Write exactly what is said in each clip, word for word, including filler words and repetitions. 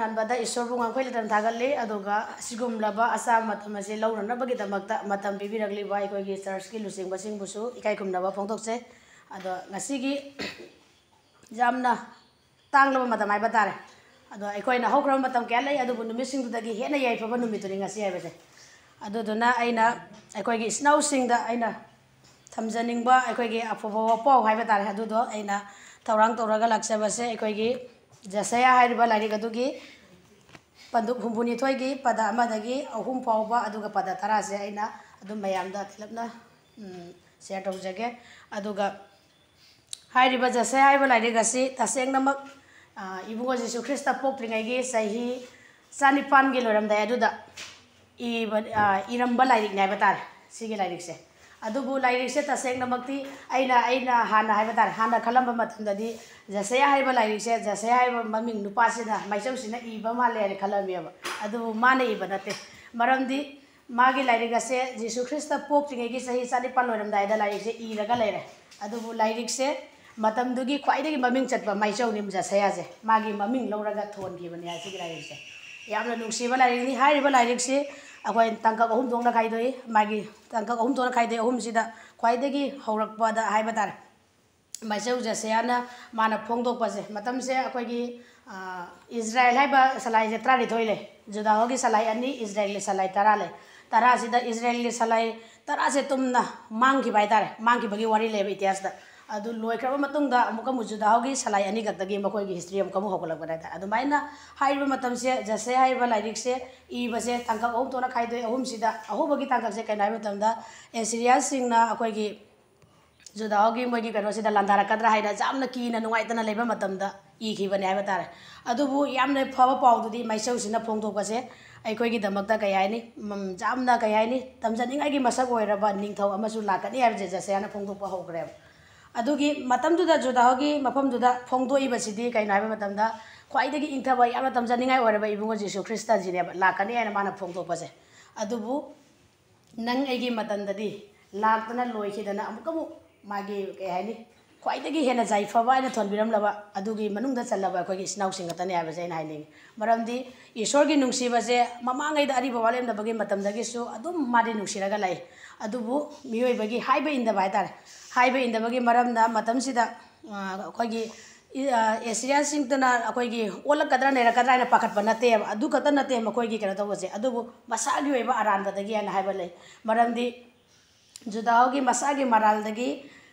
ꯑꯍꯥꯟꯕꯗ ꯏꯁꯣꯔꯕꯨ ꯉꯝꯈꯩ ꯂꯩꯇꯅ ꯊꯥꯒꯠꯂꯤ, ꯑꯗꯨꯒ ꯑꯁꯤꯒꯨꯝꯂꯕ ꯑꯆꯥ ꯃꯇꯝ ꯑꯁꯤ ꯂꯧꯅꯅꯕꯒꯤꯗꯃꯛꯇ ꯃꯇꯝ ꯄꯤꯕꯤꯔꯛꯂꯤꯕ ꯑꯩꯈꯣꯏꯒꯤ ꯆꯔꯆꯀꯤ ꯂꯨꯆꯤꯡꯕꯁꯤꯡꯕꯨꯁꯨ ꯏꯀꯥꯏ ꯈꯨꯝꯅꯕ ꯐꯣꯡꯗꯣꯛꯆꯩ꯫ ꯑꯗꯣ ꯉꯁꯤꯒꯤ ꯌꯥꯝꯅ ꯇꯥꯡꯂꯕ ꯃꯇꯝ ꯍꯥꯏꯕ ꯇꯥꯔꯦ꯫ ꯑꯗꯣ ꯑꯩꯈꯣꯏꯅ ꯍꯧꯈ꯭ꯔꯕ ꯃꯇꯝ ꯀꯌꯥ ꯂꯩ, ꯑꯗꯨꯕꯨ ꯅꯨꯃꯤꯠꯁꯤꯡꯗꯨꯗꯒꯤ ꯍꯦꯟꯅ ꯌꯥꯏꯐꯕ ꯅꯨꯃꯤꯠꯇꯨꯅꯤ ꯉꯁꯤ ꯍꯥꯏꯕꯁꯦ꯫ ꯑꯗꯨꯗꯨꯅ ꯑꯩꯅ ꯑꯩꯈꯣꯏꯒꯤ ꯏꯆꯤꯟ ꯏꯅꯥꯎꯁꯤꯡꯗ ꯑꯩꯅ ꯊꯝꯖꯅꯤꯡꯕ ꯑꯩꯈꯣꯏꯒꯤ ꯑꯐꯕ ꯋꯥꯄꯥꯎ ꯍꯥꯏꯕ ꯇꯥꯔꯦ, ꯑꯗꯨꯗꯣ ꯑꯩꯅ ꯊꯧꯔꯥꯡ ꯇꯧꯔꯒ ꯂꯥꯛꯆꯕꯁꯦ ꯑꯩꯈꯣꯏꯒꯤ ꯖꯁꯌꯥ ꯍꯥꯏꯔꯤꯕ ꯂꯥꯏꯔꯤꯛ ꯑꯗꯨꯒꯤ ꯄꯟꯗꯨꯞ ꯍꯨꯝꯐꯨꯅꯤꯊꯣꯏꯒꯤ ꯄꯗ ꯑꯃꯗꯒꯤ ꯑꯍꯨꯝ ꯐꯥꯎꯕ, ꯑꯗꯨꯒ ꯄꯗ ꯇꯔꯥꯁꯦ ꯑꯩꯅ ꯑꯗꯨꯝ ꯃꯌꯥꯝꯗ ꯇꯦꯜꯂꯞꯅ, ꯎꯝ, ꯁꯤꯌꯔ ꯇꯧꯖꯒꯦ꯫ ꯑꯗꯨꯒ ꯍꯥꯏꯔꯤꯕ ꯖꯁꯌꯥ ꯍꯥꯏꯕ ꯂꯥꯏꯔꯤꯛ ꯑꯁꯤ ꯇꯁꯦꯡꯅꯃꯛ, ꯑ, ꯏꯕꯨꯡꯉꯣ ꯖꯤꯁꯨ ꯈ꯭ꯔꯤꯁꯇ ꯄꯣꯛꯇ꯭ꯔꯤꯉꯩꯒꯤ ꯆꯍꯤ ꯆꯅꯤꯄꯥꯟꯒꯤ ꯂꯣꯏꯔꯝꯗꯥꯏ ꯑꯗꯨꯗ ꯏꯕ, ꯑ, ꯏꯔꯝꯕ ꯂꯥꯏꯔꯤꯛꯅꯤ ꯍꯥꯏꯕ ꯇꯥꯔꯦ, ꯁꯤꯒꯤ ꯂꯥꯏꯔꯤꯛꯁꯦ꯫ ꯑꯗꯨꯕꯨ ꯂꯥꯏꯔꯤꯛꯁꯦ ꯇꯁꯦꯡꯅꯃꯛꯇꯤ ꯑꯩꯅ, ꯑꯩꯅ ꯍꯥꯟꯅ ꯍꯥꯏꯕ ꯇꯥꯔꯦ, ꯍꯥꯟꯅ ꯈꯜꯂꯝꯕ ꯃꯇꯝꯗꯗꯤ ꯖꯁꯌꯥ ꯍꯥꯏꯕ ꯂꯥꯏꯔꯤꯛꯁꯦ, ꯖꯁꯌꯥ ꯍꯥꯏꯕ ꯃꯃꯤꯡ ꯅꯨꯄꯥꯁꯤꯅ, ꯃꯥꯏꯆꯧꯁꯤꯅ ꯏꯕ ꯃꯥꯜꯂꯦ ꯍꯥꯏꯅ ꯈꯜꯂꯝꯃꯦꯕ꯫ ꯑꯗꯨꯕꯨ ꯃꯥꯅ ꯏꯕ ꯅꯠꯇꯦ꯫ ꯃꯔꯝꯗꯤ ꯃꯥꯒꯤ ꯂꯥꯏꯔꯤꯛ ꯑꯁꯦ ꯖꯤꯁꯨ ꯈ꯭ꯔꯤꯁꯇ ꯄꯣꯛꯇ꯭ꯔꯤꯉꯩꯒꯤ ꯆꯍꯤ ꯆꯅꯤꯄꯥꯟ ꯂꯣꯏꯔꯝꯗꯥꯏꯗ ꯂꯥꯏꯔꯤꯛꯁꯦ ꯏꯔꯒ ꯂꯩꯔꯦ꯫ ꯑꯗꯨꯕꯨ ꯂꯥꯏꯔꯤꯛꯁꯦ ꯃꯇꯝꯗꯨꯒꯤ ꯈ꯭ꯋꯥꯏꯗꯒꯤ ꯃꯃꯤꯡ ꯆꯠꯄ ꯃꯥꯏꯆꯧꯅꯤ ꯖꯁꯌꯥꯁꯦ, ꯃꯥꯒꯤ ꯃꯃꯤꯡ ꯂꯧꯔꯒ ꯊꯣꯟꯈꯤꯕꯅꯤ ꯍꯥꯏ ꯁꯤꯒꯤ ꯂꯥꯏꯔꯤꯛꯁꯦ꯫ ꯌꯥꯝꯅ ꯅꯨꯡꯁꯤꯕ ꯂꯥꯏꯔꯤꯛꯅꯤ꯫ ꯍꯥꯏꯔꯤꯕ ꯂꯥꯏꯔꯤꯛꯁꯤ ꯑꯩꯈꯣꯏ ꯇꯥꯡꯀꯛ ꯑꯍꯨꯝ ꯊꯣꯛꯅ ꯈꯥꯏꯗꯣꯛꯏ꯫ ꯃꯥꯒꯤ ꯇꯥꯡꯀꯛ ꯑꯍꯨꯝ ꯊꯣꯛꯅ ꯈꯥꯏꯗꯣꯛꯏ꯫ ꯑꯍꯨꯝꯁꯤꯗ ꯈ꯭ꯋꯥꯏꯗꯒꯤ ꯍꯧꯔꯛꯄꯗ ꯍꯥꯏꯕ ꯇꯥꯔꯦ, ꯃꯥꯏꯆꯧ ꯖꯁꯌꯥꯅ ꯃꯥꯅ ꯐꯣꯡꯗꯣꯛꯄꯁꯦ, ꯃꯇꯝꯁꯦ ꯑꯩꯈꯣꯏꯒꯤ, ꯑ, ꯏꯁꯔꯥꯌꯦꯜ ꯍꯥꯏꯕ ꯁꯂꯥꯏꯁꯦ ꯇꯔꯥꯅꯤꯊꯣꯏ ꯂꯩ꯫ ꯖꯨꯗꯥꯍꯣꯒꯤ ꯁꯂꯥꯏ ꯑꯅꯤ, ꯏꯁꯔꯥꯌꯦꯜꯒꯤ ꯁꯂꯥꯏ ꯇꯔꯥ ꯂꯩ꯫ ꯇꯔꯥꯁꯤꯗ ꯏꯁꯔꯥꯌꯦꯜꯒꯤ ꯁꯂꯥꯏ ꯇꯔꯥꯁꯦ ꯇꯨꯝꯅ ꯃꯥꯡꯈꯤꯕ ꯍꯥꯏꯇꯥꯔꯦ, ꯃꯥꯡꯈꯤꯕꯒꯤ ꯋꯥꯔꯤ ꯂꯩꯕ ꯏꯇꯤꯍꯥꯁꯇ꯫ ꯑꯗꯨ ꯂꯣꯏꯈ꯭ꯔꯕ ꯃꯇꯨꯡꯗ ꯑꯃꯨꯛꯀ ꯑꯃꯨꯛ ꯖꯨꯗꯥꯍꯣꯒꯤ ꯁꯂꯥꯏ ꯑꯅꯤꯈꯛꯇꯒꯤ ꯃꯈꯣꯏꯒꯤ ꯍꯤꯁꯇ꯭ꯔꯤ ꯑꯃꯨꯛꯀ ꯑꯃꯨꯛ ꯍꯧꯒꯠꯂꯛꯄꯅꯦ ꯍꯥꯏꯇꯥꯔꯦ꯫ ꯑꯗꯨꯃꯥꯏꯅ ꯍꯥꯏꯔꯤꯕ ꯃꯇꯝꯁꯦ ꯖꯁꯌꯥ ꯍꯥꯏꯔꯤꯕ ꯂꯥꯏꯔꯤꯛꯁꯦ ꯏꯕꯁꯦ ꯇꯥꯡꯀꯛ ꯑꯍꯨꯝ ꯊꯣꯛꯅ ꯈꯥꯏꯗꯣꯛꯏ꯫ ꯑꯍꯨꯝꯁꯤꯗ ꯑꯍꯧꯕꯒꯤ ꯇꯥꯡꯀꯛꯁꯦ ꯀꯩꯅꯣ ꯍꯥꯏꯕ ꯃꯇꯝꯗ ꯑꯦꯁꯤꯔꯤꯌꯥꯁꯤꯡꯅ ꯑꯩꯈꯣꯏꯒꯤ ꯖꯨꯗꯥꯍꯣꯒꯤ ꯃꯣꯏꯒꯤ ꯀꯩꯅꯣꯁꯤꯗ ꯂꯥꯟꯗꯥꯔꯛꯀꯗ꯭ꯔꯥ ꯍꯥꯏꯅ ꯌꯥꯝꯅ ꯀꯤꯅ ꯅꯨꯡꯉꯥꯏꯇꯅ ꯂꯩꯕ ꯃꯇꯝꯗ ꯏꯈꯤꯕꯅꯦ ꯍꯥꯏꯕ ꯇꯥꯔꯦ꯫ ꯑꯗꯨꯕꯨ ꯌꯥꯝꯅ ꯐꯕ ꯄꯥꯎꯗꯨꯗꯤ ꯃꯥꯏꯆꯧꯁꯤꯅ ꯐꯣꯡꯗꯣꯛꯄꯁꯦ ꯑꯩꯈꯣꯏꯒꯤꯗꯃꯛꯇ ꯀꯩ ꯍꯥꯏꯅꯤ, ꯎꯝ, ꯌꯥꯝꯅ ꯀꯩ ꯍꯥꯏꯅꯤ, ꯇꯝꯖꯅꯤꯡꯉꯥꯏꯒꯤ ꯃꯁꯛ ꯑꯣꯏꯔꯕ ꯅꯤꯡꯊꯧ ꯑꯃꯁꯨ ꯂꯥꯛꯀꯅꯤ ꯍꯥꯏꯕꯁꯦ ꯖꯁꯌꯥꯅ ꯐꯣꯡꯗꯣꯛꯄ ꯍꯧꯈ꯭ꯔꯦꯕ꯫ ꯑꯗꯨꯒꯤ ꯃꯇꯝꯗꯨꯗ ꯖꯨꯗꯥꯍꯣꯒꯤ ꯃꯐꯝꯗꯨꯗ ꯐꯣꯡꯗꯣꯛꯏꯕꯁꯤꯗꯤ ꯀꯩꯅꯣ ꯍꯥꯏꯕ ꯃꯇꯝꯗ ꯈ꯭ꯋꯥꯏꯗꯒꯤ ꯏꯪꯊꯕ, ꯌꯥꯝꯅ ꯇꯝꯖꯅꯤꯡꯉꯥꯏ ꯑꯣꯏꯔꯕ ꯏꯕꯨꯡꯉꯣ ꯖꯤꯁꯨ ꯈ꯭ꯔꯤꯁꯇꯁꯤꯅꯦꯕ ꯂꯥꯛꯀꯅꯤ ꯍꯥꯏꯅ ꯃꯥꯅ ꯐꯣꯡꯗꯣꯛꯄꯁꯦ꯫ ꯑꯗꯨꯕꯨ ꯅꯪ ꯑꯩꯒꯤ ꯃꯇꯝꯗꯗꯤ ꯂꯥꯛꯇꯅ ꯂꯣꯏꯈꯤꯗꯅ ꯑꯃꯨꯛꯀ ꯑꯃꯨꯛ ꯃꯥꯒꯤ ꯀꯩ ꯍꯥꯏꯅꯤ, ꯈ꯭ꯋꯥꯏꯗꯒꯤ ꯍꯦꯟꯅ ꯌꯥꯏꯐꯕ ꯍꯥꯏꯅ ꯊꯣꯟꯕꯤꯔꯝꯂꯕ ꯑꯗꯨꯒꯤ ꯃꯅꯨꯡꯗ ꯆꯜꯂꯕ ꯑꯩꯈꯣꯏꯒꯤ ꯏꯆꯤꯟ ꯏꯅꯥꯎꯁꯤꯡ ꯈꯛꯇꯅꯤ ꯍꯥꯏꯕꯁꯦ ꯑꯩꯅ ꯍꯥꯏꯅꯤꯡꯉꯤ꯫ ꯃꯔꯝꯗꯤ ꯏꯁꯣꯔꯒꯤ ꯅꯨꯡꯁꯤꯕꯁꯦ ꯃꯃꯥꯡꯉꯩꯗ ꯑꯔꯤꯕ ꯋꯥꯔꯦꯝꯅꯕꯒꯤ ꯃꯇꯝꯗꯒꯤꯁꯨ ꯑꯗꯨꯝ ꯃꯥꯗꯤ ꯅꯨꯡꯁꯤꯔꯒ ꯂꯥꯛꯏ꯫ ꯑꯗꯨꯕꯨ ꯃꯤꯑꯣꯏꯕꯒꯤ ꯍꯥꯏꯕ ꯏꯟꯗꯕ ꯍꯥꯏꯇꯥꯔꯦ, ꯍꯥꯏꯕ ꯏꯟꯗꯕꯒꯤ ꯃꯔꯝꯅ ꯃꯇꯝꯁꯤꯗ ꯑꯩꯈꯣꯏꯒꯤ ꯑꯦꯁꯤꯌꯥꯟꯁꯤꯡꯇꯅ ꯑꯩꯈꯣꯏꯒꯤ ꯑꯣꯜꯂꯛꯀꯗ꯭ꯔꯥ ꯅꯩꯔꯛꯀꯗ꯭ꯔꯥ ꯍꯥꯏꯅ ꯄꯥꯈꯠꯄ ꯅꯠꯇꯦꯕ꯫ ꯑꯗꯨ ꯈꯛꯇ ꯅꯠꯇꯦ ꯃꯈꯣꯏꯒꯤ ꯀꯩꯅꯣ ꯇꯧꯕꯁꯦ, ꯑꯗꯨꯕꯨ ꯃꯁꯥꯒꯤ ꯑꯣꯏꯕ ꯑꯔꯥꯟꯕꯗꯒꯤ ꯍꯥꯏꯅ ꯍꯥꯏꯕ ꯂꯩ꯫ ꯃꯔꯝꯗꯤ ꯖꯨꯗꯥꯍꯣꯒꯤ ꯃꯁꯥꯒꯤ ꯃꯔꯥꯜꯗꯒꯤ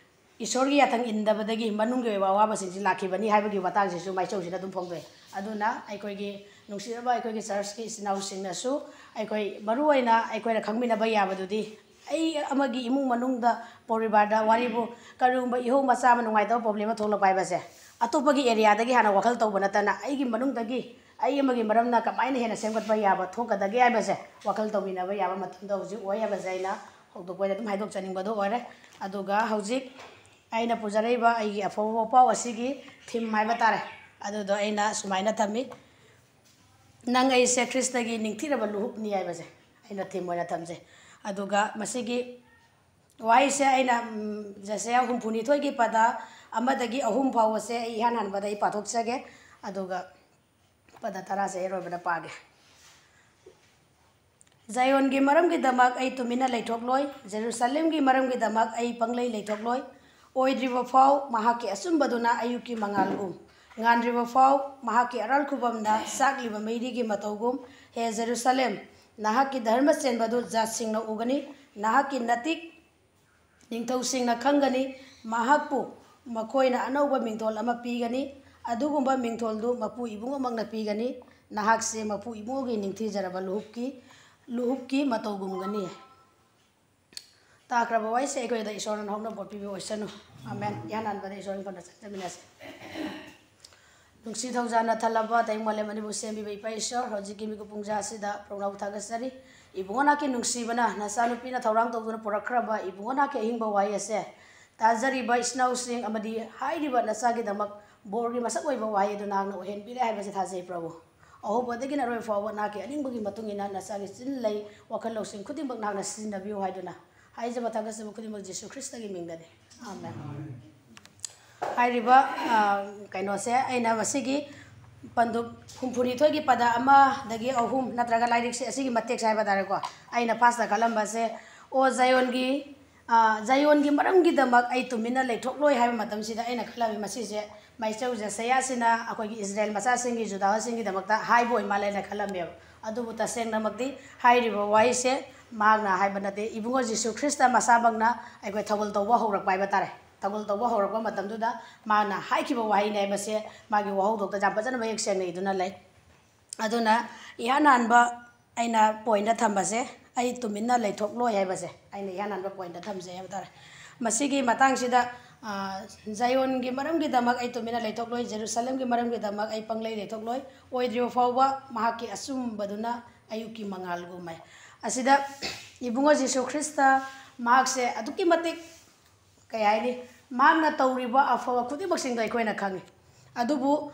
ꯏꯁꯣꯔꯒꯤ ꯌꯥꯊꯪ ꯏꯟꯗꯕꯗꯒꯤ ꯃꯅꯨꯡꯒꯤ ꯑꯣꯏꯕ ꯑꯋꯥꯕꯁꯤꯡꯁꯤ ꯂꯥꯛꯈꯤꯕꯅꯤ ꯍꯥꯏꯕꯒꯤ ꯃꯇꯥꯡꯁꯤꯁꯨ ꯃꯥꯏꯆꯧꯁꯤꯗ ꯑꯗꯨꯝ ꯐꯣꯡꯗꯣꯛꯑꯦ꯫ ꯑꯗꯨꯅ ꯑꯩꯈꯣꯏꯒꯤ ꯅꯨꯡꯁꯤꯔꯕ ꯑꯩꯈꯣꯏꯒꯤ ꯆꯔꯆꯀꯤ ꯏꯆꯤꯟ ꯏꯅꯥꯎꯁꯤꯡꯅꯁꯨ ꯑꯩꯈꯣꯏ ꯃꯔꯨꯑꯣꯏꯅ ꯑꯩꯈꯣꯏꯅ ꯈꯪꯃꯤꯟꯅꯕ ꯌꯥꯕꯗꯨꯗꯤ ꯑꯩ ꯑꯃꯒꯤ ꯏꯃꯨꯡ ꯃꯅꯨꯡꯗ ꯄꯣꯔꯤꯕꯥꯔꯗ ꯋꯥꯔꯤꯕꯨ ꯀꯔꯤꯒꯨꯝꯕ ꯏꯍꯧ ꯃꯆꯥ ꯑꯃ ꯅꯨꯡꯉꯥꯏꯇꯕ ꯄ꯭ꯔꯣꯕ꯭ꯂꯦꯝ ꯑꯃ ꯊꯣꯛꯂꯛꯄ ꯍꯥꯏꯕꯁꯦ ꯑꯇꯣꯞꯄꯒꯤ ꯑꯦꯔꯤꯌꯥꯗꯒꯤ ꯍꯥꯟꯅ ꯋꯥꯈꯜ ꯇꯧꯕ ꯅꯠꯇꯅ ꯑꯩꯒꯤ ꯃꯅꯨꯡꯗꯒꯤ ꯑꯩ ꯑꯃꯒꯤ ꯃꯔꯝꯅ ꯀꯃꯥꯏꯅ ꯍꯦꯟꯅ ꯁꯦꯝꯒꯠꯄ ꯌꯥꯕ ꯊꯣꯛꯀꯗꯒꯦ ꯍꯥꯏꯕꯁꯦ ꯋꯥꯈꯜ ꯇꯧꯃꯤꯟꯅꯕ ꯌꯥꯕ ꯃꯇꯝꯗ ꯍꯧꯖꯤꯛ ꯑꯣꯏ ꯍꯥꯏꯕꯁꯦ ꯑꯩꯅ ꯍꯧꯗꯣꯛꯄ ꯑꯣꯏꯅ ꯑꯗꯨꯝ ꯍꯥꯏꯗꯣꯛꯆꯅꯤꯡꯕꯗꯣ ꯑꯣꯏꯔꯦ꯫ ꯑꯗꯨꯒ ꯍꯧꯖꯤꯛ ꯑꯩꯅ ꯄꯨꯖꯔꯛꯏꯕ ꯑꯩꯒꯤ ꯑꯐꯕ ꯄꯥꯎ ꯑꯁꯤꯒꯤ ꯊꯤꯝ ꯍꯥꯏꯕ ꯇꯥꯔꯦ, ꯑꯗꯨꯗꯣ ꯑꯩꯅ ꯁꯨꯃꯥꯏꯅ ꯊꯝꯃꯤ: "ꯅꯪ ꯑꯩꯁꯦ ꯈ꯭ꯔꯤꯁꯇꯒꯤ ꯅꯤꯡꯊꯤꯔꯕ ꯂꯨꯍꯨꯞꯅꯤ" ꯍꯥꯏꯕꯁꯦ ꯑꯩꯅ ꯊꯤꯝ ꯑꯣꯏꯅ ꯊꯝꯖꯩ꯫ ꯑꯗꯨꯒ ꯃꯁꯤꯒꯤ ꯋꯥꯍꯩꯁꯦ ꯑꯩꯅ, ꯎꯝ, ꯖꯦꯁꯥꯌꯥ ꯍꯨꯝꯐꯨꯅꯤꯊꯣꯏꯒꯤ ꯄꯗ ꯑꯃꯗꯒꯤ ꯑꯍꯨꯝ ꯐꯥꯎꯕꯁꯦ ꯑꯩ ꯏꯍꯥꯟ ꯍꯥꯟꯕꯗ ꯑꯩ ꯄꯥꯊꯣꯛꯆꯒꯦ꯫ ꯑꯗꯨꯒ ꯄꯗ ꯇꯔꯥꯁꯦ ꯑꯩ ꯑꯔꯣꯏꯕꯗ ꯄꯥꯒꯦ꯫ "ꯖꯥꯌꯣꯟꯒꯤ ꯃꯔꯝꯒꯤꯗꯃꯛ ꯑꯩ ꯇꯨꯃꯤꯟꯅ ꯂꯩꯊꯣꯛꯂꯣꯏ, ꯖꯦꯔꯨꯁꯥꯂꯦꯝꯒꯤ ꯃꯔꯝꯒꯤꯗꯃꯛ ꯑꯩ ꯄꯪꯂꯩ ꯂꯩꯊꯣꯛꯂꯣꯏ꯫ ꯑꯣꯏꯗ꯭ꯔꯤꯕ ꯐꯥꯎ ꯃꯍꯥꯛꯀꯤ ꯑꯆꯨꯝꯕꯗꯨꯅ ꯑꯌꯨꯛꯀꯤ ꯃꯉꯥꯜꯒꯨꯝ, ꯉꯥꯟꯗ꯭ꯔꯤꯕ ꯐꯥꯎ ꯃꯍꯥꯛꯀꯤ ꯑꯔꯥꯜ ꯈꯨꯕꯝꯅ ꯆꯥꯛꯂꯤꯕ ꯃꯩꯔꯤꯒꯤ ꯃꯇꯧꯒꯨꯝ꯫ ꯍꯦ ꯖꯦꯔꯨꯁꯥꯂꯦꯝ, ꯅꯍꯥꯛꯀꯤ ꯙꯔꯃ ꯆꯦꯟꯕꯗꯨ ꯖꯥꯠꯁꯤꯡꯅ ꯎꯒꯅꯤ, ꯅꯍꯥꯛꯀꯤ ꯅꯇꯤꯛ ꯅꯤꯡꯊꯧꯁꯤꯡꯅ ꯈꯪꯒꯅꯤ꯫ ꯃꯍꯥꯛꯄꯨ ꯃꯈꯣꯏꯅ ꯑꯅꯧꯕ ꯃꯤꯡꯊꯣꯜ ꯑꯃ ꯄꯤꯒꯅꯤ, ꯑꯗꯨꯒꯨꯝꯕ ꯃꯤꯡꯊꯣꯜꯗꯨ ꯃꯄꯨ ꯏꯕꯨꯡꯉꯣꯃꯛꯅ ꯄꯤꯒꯅꯤ꯫ ꯅꯍꯥꯛꯁꯦ ꯃꯄꯨ ꯏꯕꯨꯡꯉꯣꯒꯤ ꯅꯤꯡꯊꯤꯖꯔꯕ ꯂꯨꯍꯨꯞꯀꯤ, ꯂꯨꯍꯨꯞꯀꯤ ꯃꯇꯧꯒꯨꯝꯒꯅꯤ"꯫ ꯇꯥꯈ꯭ꯔꯕ ꯋꯥꯍꯩꯁꯦ ꯑꯩꯈꯣꯏꯗ ꯏꯁꯣꯔꯅ ꯍꯧꯅ ꯄꯣꯠ ꯄꯤꯕ ꯑꯣꯏꯁꯅꯨ꯫ ꯑꯃꯦꯟ꯫ ꯏꯍꯥꯟ ꯍꯥꯟꯕꯗ ꯏꯁꯣꯔꯒꯤ ꯐꯅ ꯆꯠꯆꯃꯤꯟꯅꯁꯤ꯫ ꯅꯨꯡꯁꯤ ꯊꯧꯖꯥꯜꯅ ꯊꯜꯂꯕ ꯇꯥꯏꯕꯪ ꯃꯥꯂꯦꯝ ꯑꯅꯤꯕꯨ ꯁꯦꯝꯕꯤꯕ ꯏꯄꯥ ꯏꯁꯣꯔ, ꯍꯧꯖꯤꯛꯀꯤ ꯃꯤꯀꯨꯞ ꯄꯨꯡꯖꯥ ꯑꯁꯤꯗ ꯄ꯭ꯔꯣꯒ꯭ꯔꯥꯝ ꯊꯥꯒꯠꯆꯔꯤ꯫ ꯏꯕꯨꯡꯉꯣ ꯅꯍꯥꯛꯀꯤ ꯅꯨꯡꯁꯤꯕꯅ ꯅꯆꯥꯅꯨꯄꯤꯅ ꯊꯧꯔꯥꯡ ꯇꯧꯗꯨꯅ ꯄꯨꯔꯛꯈ꯭ꯔꯕ ꯏꯕꯨꯡꯉꯣ ꯅꯍꯥꯛꯀꯤ ꯑꯍꯤꯡꯕ ꯋꯥꯍꯩ ꯑꯁꯦ ꯇꯥꯖꯔꯤꯕ ꯏꯆꯤꯟ ꯏꯅꯥꯎꯁꯤꯡ ꯑꯃꯗꯤ ꯍꯥꯏꯔꯤꯕ ꯅꯆꯥꯒꯤꯗꯃꯛ ꯕꯣꯔꯒꯤ ꯃꯁꯛ ꯑꯣꯏꯕ ꯋꯥꯍꯩ ꯑꯗꯨ ꯅꯍꯥꯛꯅ ꯑꯣꯏꯍꯟꯕꯤꯔꯦ ꯍꯥꯏꯕꯁꯦ ꯊꯥꯖꯩ ꯄ꯭ꯔꯚꯨ꯫ ꯑꯍꯧꯕꯗꯒꯤꯅ ꯑꯔꯣꯏꯕ ꯐꯥꯎꯕ ꯅꯍꯥꯛꯀꯤ ꯑꯅꯤꯡꯕꯒꯤ ꯃꯇꯨꯡ ꯏꯟꯅ ꯅꯆꯥꯒꯤ ꯆꯤꯟ ꯂꯩ ꯋꯥꯈꯜ ꯂꯧꯁꯤꯡ ꯈꯨꯗꯤꯡꯃꯛ ꯅꯍꯥꯛꯅ ꯁꯤꯖꯤꯟꯅꯕꯤꯌꯨ ꯍꯥꯏꯗꯨꯅ ꯍꯥꯏꯖꯕ ꯊꯥꯒꯠꯆꯕ ꯈꯨꯗꯤꯡꯃꯛ ꯖꯤꯁꯨ ꯈ꯭ꯔꯤꯁꯇꯒꯤ ꯃꯤꯡꯗꯅꯤ꯫ ꯑꯥꯃꯦꯟ꯫ ꯍꯥꯏꯔꯤꯕ ꯀꯩꯅꯣꯁꯦ ꯑꯩꯅ ꯃꯁꯤꯒꯤ ꯄꯟꯗꯨꯞ ꯍꯨꯝꯐꯨꯅꯤꯊꯣꯏꯒꯤ ꯄꯗ ꯑꯃꯗꯒꯤ ꯑꯍꯨꯝ ꯅꯠꯇ꯭ꯔꯒ ꯂꯥꯏꯔꯤꯛꯁꯦ ꯑꯁꯤꯒꯤ ꯃꯇꯦꯛꯁꯦ ꯍꯥꯏꯕ ꯇꯥꯔꯦꯀꯣ, ꯑꯩꯅ ꯐꯥꯔꯁꯇ ꯈꯜꯂꯝꯕꯁꯦ, "ꯑꯣ ꯖꯥꯌꯣꯟꯒꯤ, ꯖꯥꯌꯣꯟꯒꯤ ꯃꯔꯝꯒꯤꯗꯃꯛ ꯑꯩ ꯇꯨꯃꯤꯟꯅ ꯂꯩꯊꯣꯛꯂꯣꯏ" ꯍꯥꯏꯕ ꯃꯇꯝꯁꯤꯗ ꯑꯩꯅ ꯈꯜꯂꯝꯃꯤ, ꯃꯁꯤꯁꯦ ꯃꯥꯏꯆꯧ ꯖꯦꯁꯥꯌꯥꯁꯤꯅ ꯑꯩꯈꯣꯏꯒꯤ ꯏꯁꯔꯥꯌꯦꯜ ꯃꯆꯥꯁꯤꯡꯒꯤ, ꯖꯨꯗꯥꯁꯤꯡꯒꯤꯗꯃꯛꯇ ꯍꯥꯏꯕ ꯑꯣꯏ ꯃꯥꯜꯂꯦꯅ ꯈꯜꯂꯝꯃꯦꯕ꯫ ꯑꯗꯨꯕꯨ ꯇꯁꯦꯡꯅꯃꯛꯇꯤ ꯍꯥꯏꯔꯤꯕ ꯋꯥꯍꯩꯁꯦ ꯃꯍꯥꯛꯅ ꯍꯥꯏꯕ ꯅꯠꯇꯦ, ꯏꯕꯨꯡꯉꯣ ꯖꯤꯁꯨ ꯈ꯭ꯔꯤꯁꯇ ꯃꯁꯥꯃꯛꯅ ꯑꯩꯈꯣꯏ ꯊꯧꯒꯜ ꯇꯧꯕ ꯍꯧꯔꯛꯄ ꯍꯥꯏꯕ ꯇꯥꯔꯦ꯫ ꯊꯧꯒꯜ ꯇꯧꯕ ꯍꯧꯔꯛꯄ ꯃꯇꯝꯗꯨꯗ ꯃꯥꯅ ꯍꯥꯏꯈꯤꯕ ꯋꯥꯍꯩꯅꯦ ꯍꯥꯏꯕꯁꯦ ꯃꯥꯒꯤ ꯋꯥꯍꯧꯗꯣꯛꯇ ꯌꯥꯝ ꯐꯖꯅ ꯃꯌꯦꯛ ꯁꯦꯡꯅ ꯏꯗꯨꯅ ꯂꯩ꯫ ꯑꯗꯨꯅ ꯏꯍꯥꯟ ꯍꯥꯟꯕ ꯑꯩꯅ ꯄꯣꯏꯟꯗ ꯊꯝꯕꯁꯦ, "ꯑꯩ ꯇꯨꯃꯤꯟꯅ ꯂꯩꯊꯣꯛꯂꯣꯏ" ꯍꯥꯏꯕꯁꯦ ꯑꯩꯅ ꯏꯍꯥꯟ ꯍꯥꯟꯕ ꯄꯣꯏꯟꯗ ꯊꯝꯖꯩ ꯍꯥꯏꯕ ꯇꯥꯔꯦ꯫ ꯃꯁꯤꯒꯤ ꯃꯇꯥꯡꯁꯤꯗ, "ꯖꯥꯌꯣꯟꯒꯤ ꯃꯔꯝꯒꯤꯗꯃꯛ ꯑꯩ ꯇꯨꯃꯤꯟꯅ ꯂꯩꯊꯣꯛꯂꯣꯏ, ꯖꯦꯔꯨꯁꯥꯂꯦꯝꯒꯤ ꯃꯔꯝꯒꯤꯗꯃꯛ ꯑꯩ ꯄꯪꯂꯩ ꯂꯩꯊꯣꯛꯂꯣꯏ, ꯑꯣꯏꯗ꯭ꯔꯤꯕ ꯐꯥꯎꯕ ꯃꯍꯥꯛꯀꯤ ꯑꯆꯨꯝꯕꯗꯨꯅ ꯑꯌꯨꯛꯀꯤ ꯃꯉꯥꯜꯒꯨꯝ" ꯍꯥꯏ꯫ ꯑꯁꯤꯗ ꯏꯕꯨꯡꯉꯣ ꯖꯤꯁꯨ ꯈ꯭ꯔꯤꯁꯇ ꯃꯍꯥꯛꯁꯦ ꯑꯗꯨꯛꯀꯤ ꯃꯇꯤꯛ, ꯀꯩ ꯍꯥꯏꯅꯤ, ꯃꯍꯥꯛꯅ ꯇꯧꯔꯤꯕ ꯑꯐꯕ ꯈꯨꯗꯤꯡꯃꯛꯁꯤꯡꯗꯣ ꯑꯩꯈꯣꯏꯅ ꯈꯪꯉꯤ꯫ ꯑꯗꯨꯕꯨ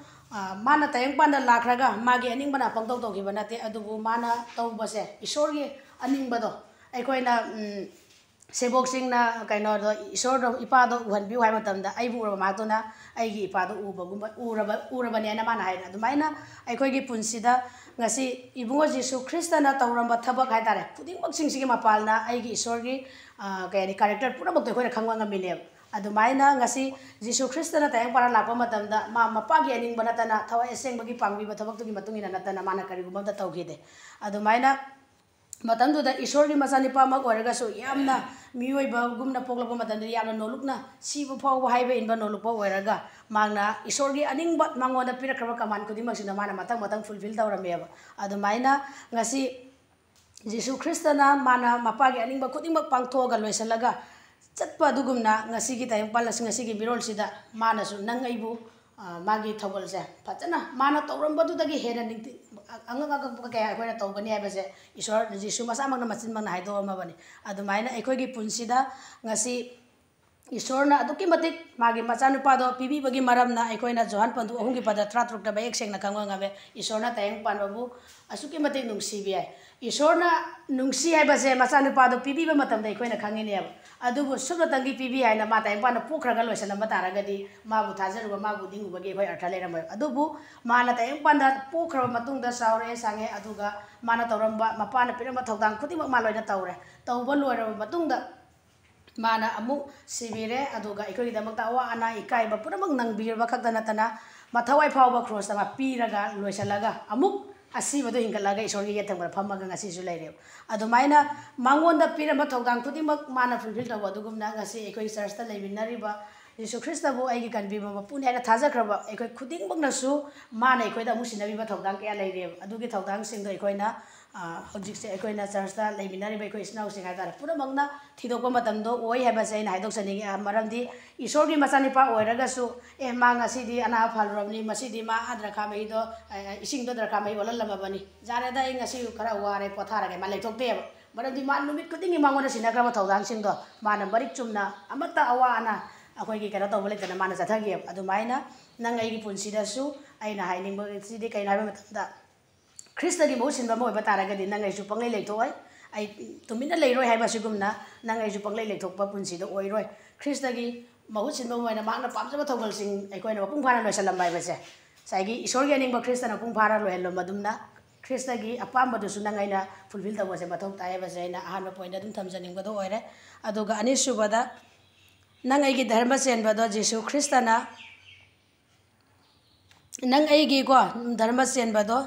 ꯃꯥꯅ ꯇꯥꯏꯕꯪꯄꯥꯟꯗ ꯂꯥꯛꯈ꯭ꯔꯒ ꯃꯥꯒꯤ ꯑꯅꯤꯡꯕꯅ ꯄꯪꯇꯧ ꯇꯧꯈꯤꯕ ꯅꯠꯇꯦ, ꯑꯗꯨꯕꯨ ꯃꯥꯅ ꯇꯧꯕꯁꯦ ꯏꯁꯣꯔꯒꯤ ꯑꯅꯤꯡꯕꯗꯣ ꯑꯩꯈꯣꯏꯅ, ꯁꯦꯕꯣꯛꯁꯤꯡꯅ ꯀꯩꯅꯣꯗꯣ, ꯏꯁꯣꯔꯗꯣ, "ꯏꯄꯥꯗꯣ ꯎꯍꯟꯕꯤꯌꯨ" ꯍꯥꯏꯕ ꯃꯇꯝꯗ, "ꯑꯩꯕꯨ ꯎꯔꯕ ꯃꯍꯥꯛꯇꯨꯅ ꯑꯩꯒꯤ ꯏꯄꯥꯗꯣ ꯎꯕꯒꯨꯝꯕ, ꯎꯔꯕ, ꯎꯔꯕꯅꯦꯅ" ꯃꯥꯅ ꯍꯥꯏꯅ꯫ ꯑꯗꯨꯃꯥꯏꯅ ꯑꯩꯈꯣꯏꯒꯤ ꯄꯨꯟꯁꯤꯗ ꯉꯁꯤ ꯏꯕꯨꯡꯉꯣ ꯖꯤꯁꯨ ꯈ꯭ꯔꯤꯁꯇꯅ ꯇꯧꯔꯝꯕ ꯊꯕꯛ ꯍꯥꯏꯇꯥꯔꯦ, ꯈꯨꯗꯤꯡꯃꯛꯁꯤꯡꯁꯤꯒꯤ ꯃꯄꯥꯜꯅ ꯑꯩꯒꯤ ꯏꯁꯣꯔꯒꯤ, ꯀꯩ ꯍꯥꯏꯅꯤ, ꯀꯦꯔꯦꯛꯇꯔ ꯄꯨꯝꯅꯃꯛꯇꯣ ꯑꯩꯈꯣꯏꯅ ꯈꯪꯕ ꯉꯝꯃꯤꯅꯦꯕ꯫ ꯑꯗꯨꯃꯥꯏꯅ ꯉꯁꯤ ꯖꯤꯁꯨ ꯈ꯭ꯔꯤꯁꯇꯅ ꯇꯥꯏꯕꯪꯄꯥꯟꯗ ꯂꯥꯛꯄ ꯃꯇꯝꯗ ꯃꯥ ꯃꯄꯥꯒꯤ ꯑꯅꯤꯡꯕ ꯅꯠꯇꯅ, ꯊꯋꯥꯏ ꯑꯁꯦꯡꯕꯒꯤ ꯄꯥꯡꯕꯤꯕ ꯊꯕꯛꯇꯨꯒꯤ ꯃꯇꯨꯡ ꯏꯟꯅ ꯅꯠꯇꯅ ꯃꯥꯅ ꯀꯔꯤꯒꯨꯝꯕ ꯑꯝꯇ ꯇꯧꯈꯤꯗꯦ꯫ ꯑꯗꯨꯃꯥꯏꯅ ꯃꯇꯝꯗꯨꯗ ꯏꯁꯣꯔꯒꯤ ꯃꯆꯥꯅꯨꯄꯥꯃꯛ ꯑꯣꯏꯔꯒꯁꯨ ꯌꯥꯝꯅ ꯃꯤꯑꯣꯏꯕꯒꯨꯝꯅ ꯄꯣꯛꯂꯛꯄ ꯃꯇꯝꯗ ꯌꯥꯝꯅ ꯅꯣꯂꯨꯛꯅ, ꯁꯤꯕ ꯐꯥꯎꯕ ꯍꯥꯏꯕ ꯏꯟꯕ ꯅꯣꯂꯨꯛꯄ ꯑꯣꯏꯔꯒ ꯃꯥꯅ ꯏꯁꯣꯔꯒꯤ ꯑꯅꯤꯡꯕ, ꯃꯉꯣꯟꯗ ꯄꯤꯔꯛꯈ꯭ꯔꯕ ꯀꯃꯥꯟ ꯈꯨꯗꯤꯡꯃꯛꯁꯤꯡꯗꯣ ꯃꯥꯅ ꯃꯊꯪ ꯃꯊꯪ ꯐꯨꯜꯐꯤꯜ ꯇꯧꯔꯝꯃꯦꯕ꯫ ꯑꯗꯨꯃꯥꯏꯅ ꯉꯁꯤ ꯖꯤꯁꯨ ꯈ꯭ꯔꯤꯁꯇꯅ ꯃꯥꯅ ꯃꯄꯥꯒꯤ ꯑꯅꯤꯡꯕ ꯈꯨꯗꯤꯡꯃꯛ ꯄꯥꯡꯊꯣꯛꯑꯒ ꯂꯣꯏꯁꯤꯜꯂꯒ ꯆꯠꯄ ꯑꯗꯨꯒꯨꯝꯅ ꯉꯁꯤꯒꯤ ꯇꯥꯏꯕꯪꯄꯥꯜ ꯑꯁꯤ, ꯉꯁꯤꯒꯤ ꯃꯤꯔꯣꯜꯁꯤꯗ ꯃꯥꯅꯁꯨ ꯅꯪ ꯑꯩꯕꯨ, ꯃꯥꯒꯤ ꯊꯧꯒꯜꯁꯦ ꯐꯖꯅ ꯃꯥꯅ ꯇꯧꯔꯝꯕꯗꯨꯗꯒꯤ ꯍꯦꯟꯅ ꯅꯤꯡꯊꯤ-, ꯑꯉꯛ ꯑꯉꯛꯄ ꯀꯌꯥ ꯑꯩꯈꯣꯏꯅ ꯇꯧꯒꯅꯤ ꯍꯥꯏꯕꯁꯦ ꯏꯁꯣꯔ ꯖꯤꯁꯨ ꯃꯁꯥꯃꯛꯅ ꯃꯆꯤꯟꯃꯛꯅ ꯍꯥꯏꯗꯣꯛꯑꯝꯃꯕꯅꯤ꯫ ꯑꯗꯨꯃꯥꯏꯅ ꯑꯩꯈꯣꯏꯒꯤ ꯄꯨꯟꯁꯤꯗ ꯉꯁꯤ ꯏꯁꯣꯔꯅ ꯑꯗꯨꯛꯀꯤ ꯃꯇꯤꯛ ꯃꯥꯒꯤ ꯃꯆꯥꯅꯨꯄꯥꯗꯣ ꯄꯤꯕꯤꯕꯒꯤ ꯃꯔꯝꯅ ꯑꯩꯈꯣꯏꯅ ꯖꯣꯍꯥꯟ ꯄꯟꯗꯨ ꯑꯍꯨꯝꯒꯤ ꯄꯗ ꯇꯔꯥꯇꯔꯨꯛꯇ ꯃꯌꯦꯛ ꯁꯦꯡꯅ ꯈꯪꯕ ꯉꯝꯃꯦ꯫ ꯏꯁꯣꯔꯅ ꯇꯥꯏꯕꯪ ꯄꯥꯟꯕꯕꯨ ꯑꯁꯨꯛꯀꯤ ꯃꯇꯤꯛ ꯅꯨꯡꯁꯤꯕꯤ ꯍꯥꯏ꯫ ꯏꯁꯣꯔꯅ ꯅꯨꯡꯁꯤ ꯍꯥꯏꯕꯁꯦ ꯃꯆꯥꯅꯨꯄꯥꯗꯣ ꯄꯤꯕꯤꯕ ꯃꯇꯝꯗ ꯑꯩꯈꯣꯏꯅ ꯈꯪꯉꯤꯅꯦꯕ꯫ ꯑꯗꯨꯕꯨ ꯁꯨꯞꯅꯇꯪꯒꯤ ꯄꯤꯕꯤ ꯍꯥꯏꯅ ꯃꯥ ꯇꯥꯏꯕꯪꯄꯥꯟꯗ ꯄꯣꯛꯈ꯭ꯔꯒ ꯂꯣꯏꯁꯤꯜꯂꯝꯕ ꯇꯥꯔꯒꯗꯤ ꯃꯥꯕꯨ ꯊꯥꯖꯔꯨꯕ, ꯃꯥꯕꯨ ꯅꯤꯡꯉꯨꯕꯒꯤ ꯑꯩꯈꯣꯏ ꯑꯔꯊ ꯂꯩꯔꯝꯃꯣꯏ꯫ ꯑꯗꯨꯕꯨ ꯃꯥꯅ ꯇꯥꯏꯕꯪꯄꯥꯟꯗ ꯄꯣꯛꯈ꯭ꯔꯕ ꯃꯇꯨꯡꯗ ꯆꯥꯎꯔꯛꯑꯦ, ꯁꯥꯡꯉꯦ, ꯑꯗꯨꯒ ꯃꯥꯅ ꯇꯧꯔꯝꯕ, ꯃꯄꯥꯅ ꯄꯤꯔꯝꯕ ꯊꯧꯗꯥꯡ ꯈꯨꯗꯤꯡꯃꯛ ꯃꯥ ꯂꯣꯏꯅ ꯇꯧꯔꯦ꯫ ꯇꯧꯕ ꯂꯣꯏꯔꯕ ꯃꯇꯨꯡꯗ ꯃꯥꯅ ꯑꯃꯨꯛ ꯁꯤꯕꯤꯔꯦ, ꯑꯗꯨꯒ ꯑꯩꯈꯣꯏꯒꯤꯗꯃꯛꯇ ꯑꯋꯥ ꯑꯅꯥ, ꯏꯀꯥꯏꯕ ꯄꯨꯝꯅꯃꯛ ꯅꯪꯕꯤꯔꯕ ꯈꯛꯇ ꯅꯠꯇꯅ ꯃꯊꯋꯥꯏ ꯐꯥꯎꯕ ꯀ꯭ꯔꯣꯁꯇ ꯃꯥ ꯄꯤꯔꯒ ꯂꯣꯏꯁꯤꯜꯂꯒ ꯑꯃꯨꯛ ꯑꯁꯤꯕꯗꯨ ꯍꯤꯡꯒꯠꯂꯒ ꯏꯁꯣꯔꯒꯤ ꯌꯦꯠ ꯊꯪꯕꯗ ꯐꯝꯃꯒ ꯉꯁꯤꯁꯨ ꯂꯩꯔꯦꯕ꯫ ꯑꯗꯨꯃꯥꯏꯅ ꯃꯉꯣꯟꯗ ꯄꯤꯔꯝꯕ ꯊꯧꯗꯥꯡ ꯈꯨꯗꯤꯡꯃꯛ ꯃꯥꯅ ꯐꯨꯜꯐꯤꯜ ꯇꯧꯕ ꯑꯗꯨꯒꯨꯝꯅ ꯉꯁꯤ ꯑꯩꯈꯣꯏ ꯆꯔꯆꯇ ꯂꯩꯃꯤꯟꯅꯔꯤꯕ ꯖꯤꯁꯨ ꯈ꯭ꯔꯤꯁꯇꯕꯨ ꯑꯩꯒꯤ ꯀꯟꯕꯤꯕ ꯃꯄꯨꯅꯤ ꯍꯥꯏꯅ ꯊꯥꯖꯈ꯭ꯔꯕ ꯑꯩꯈꯣꯏ ꯈꯨꯗꯤꯡꯃꯛꯅꯁꯨ ꯃꯥꯅ ꯑꯩꯈꯣꯏꯗ ꯑꯃꯨꯛ ꯁꯤꯟꯅꯕꯤꯕ ꯊꯧꯗꯥꯡ ꯀꯌꯥ ꯂꯩꯔꯦꯕ꯫ ꯑꯗꯨꯒꯤ ꯊꯧꯗꯥꯡꯁꯤꯡꯗꯣ ꯑꯩꯈꯣꯏꯅ, ꯑ, ꯍꯧꯖꯤꯛꯁꯦ ꯑꯩꯈꯣꯏꯅ ꯆꯔꯆꯇ ꯂꯩꯃꯤꯟꯅꯔꯤꯕ ꯑꯩꯈꯣꯏ ꯏꯆꯤꯟ ꯏꯅꯥꯎꯁꯤꯡ ꯍꯥꯏꯇꯥꯔꯦ, ꯄꯨꯝꯅꯃꯛꯅ ꯊꯤꯗꯣꯛꯄ ꯃꯇꯝꯗꯣ ꯑꯣꯏ ꯍꯥꯏꯕꯁꯦ ꯑꯩꯅ ꯍꯥꯏꯗꯣꯛꯆꯅꯤꯡꯉꯤ꯫ ꯑ, ꯃꯔꯝꯗꯤ ꯏꯁꯣꯔꯒꯤ ꯃꯆꯥꯅꯤꯄꯥ ꯑꯣꯏꯔꯒꯁꯨ, "ꯑꯦ, ꯃꯥ ꯉꯁꯤꯗꯤ ꯑꯅꯥꯕ ꯐꯔꯨꯔꯕꯅꯤ, ꯉꯁꯤꯗꯤ ꯃꯥ ꯑꯥ ꯗ꯭ꯔꯈꯥ ꯃꯍꯤꯗꯣ, ꯑ, ꯏꯁꯤꯡꯗꯣ ꯗ꯭ꯔꯈꯥ ꯃꯍꯤ ꯑꯣꯜꯍꯜꯂꯝꯃꯕꯅꯤ, ꯌꯥꯔꯦꯗ, ꯑꯩ ꯉꯁꯤ ꯈꯔ ꯋꯥꯔꯦ, ꯄꯣꯊꯥꯔꯒꯦ", ꯃꯥ ꯂꯩꯊꯣꯛꯇꯦꯕ꯫ ꯃꯔꯝꯗꯤ ꯃꯥ ꯅꯨꯃꯤꯠ ꯈꯨꯗꯤꯡꯒꯤ ꯃꯉꯣꯟꯗ ꯁꯤꯟꯅꯈ꯭ꯔꯕ ꯊꯧꯗꯥꯡꯁꯤꯡꯗꯣ ꯃꯥꯅ ꯃꯔꯤꯛ ꯆꯨꯝꯅ, ꯑꯃꯠꯇ ꯑꯋꯥ ꯑꯅꯥ ꯑꯩꯈꯣꯏꯒꯤ ꯀꯩꯅꯣ ꯇꯧꯕ ꯂꯩꯇꯅ ꯃꯥꯅ ꯆꯠꯊꯈꯤꯑꯕ꯫ ꯑꯗꯨꯃꯥꯏꯅ ꯅꯪ ꯑꯩꯒꯤ ꯄꯨꯟꯁꯤꯗꯁꯨ ꯑꯩꯅ ꯍꯥꯏꯅꯤꯡꯕꯁꯤꯗꯤ ꯀꯩꯅꯣ ꯍꯥꯏꯕ ꯃꯇꯝꯗ, ꯈ꯭ꯔꯤꯁꯇꯒꯤ ꯃꯍꯨꯠ ꯁꯤꯟꯕ ꯑꯃ ꯑꯣꯏꯕ ꯇꯥꯔꯒꯗꯤ ꯅꯪ ꯑꯩꯁꯨ ꯄꯪꯂꯩ ꯂꯩꯊꯣꯛꯑꯣꯏ, ꯑꯩ ꯇꯨꯃꯤꯟꯅ ꯂꯩꯔꯣꯏ ꯍꯥꯏꯕ ꯑꯁꯤꯒꯨꯝꯅ ꯅꯪ ꯑꯩꯁꯨ ꯄꯪꯂꯩ ꯂꯩꯊꯣꯛꯄ ꯄꯨꯟꯁꯤꯗ ꯑꯣꯏꯔꯣꯏ꯫ ꯈ꯭ꯔꯤꯁꯇꯒꯤ ꯃꯍꯨꯠ ꯁꯤꯟꯕ ꯑꯃ ꯑꯣꯏꯅ ꯃꯍꯥꯛꯅ ꯄꯥꯝꯖꯕ ꯊꯧꯒꯜꯁꯤꯡ ꯑꯩꯈꯣꯏꯅ ꯃꯄꯨꯡ ꯐꯥꯅ ꯂꯣꯏꯁꯤꯜꯂꯝꯕ ꯍꯥꯏꯕꯁꯦ, ꯉꯁꯥꯏꯒꯤ ꯏꯁꯣꯔꯒꯤ ꯑꯅꯤꯡꯕ ꯈ꯭ꯔꯤꯁꯇꯅ ꯃꯄꯨꯡ ꯐꯥꯅ ꯂꯣꯏꯍꯜꯂꯝꯕ ꯑꯗꯨꯝꯅ ꯈ꯭ꯔꯤꯁꯇꯒꯤ ꯑꯄꯥꯝꯕꯗꯨꯁꯨ ꯅꯪ ꯑꯩꯅ ꯐꯨꯜꯐꯤꯜ ꯇꯧꯕꯁꯦ ꯃꯊꯧ ꯇꯥꯏ ꯍꯥꯏꯕꯁꯦ ꯑꯩꯅ ꯑꯍꯥꯟꯕ ꯄꯣꯏꯟꯗ ꯑꯗꯨꯝ ꯊꯝꯖꯅꯤꯡꯕꯗꯣ ꯑꯣꯏꯔꯦ꯫ ꯑꯗꯨꯒ ꯑꯅꯤꯁꯨꯕꯗ, ꯅꯪ ꯑꯩꯒꯤ ꯙꯔꯃ ꯆꯦꯟꯕꯗꯣ ꯖꯤꯁꯨ ꯈ꯭ꯔꯤꯁꯇꯅ, "ꯅꯪ ꯑꯩꯒꯤꯀꯣ ꯙꯔꯃ ꯆꯦꯟꯕꯗꯣ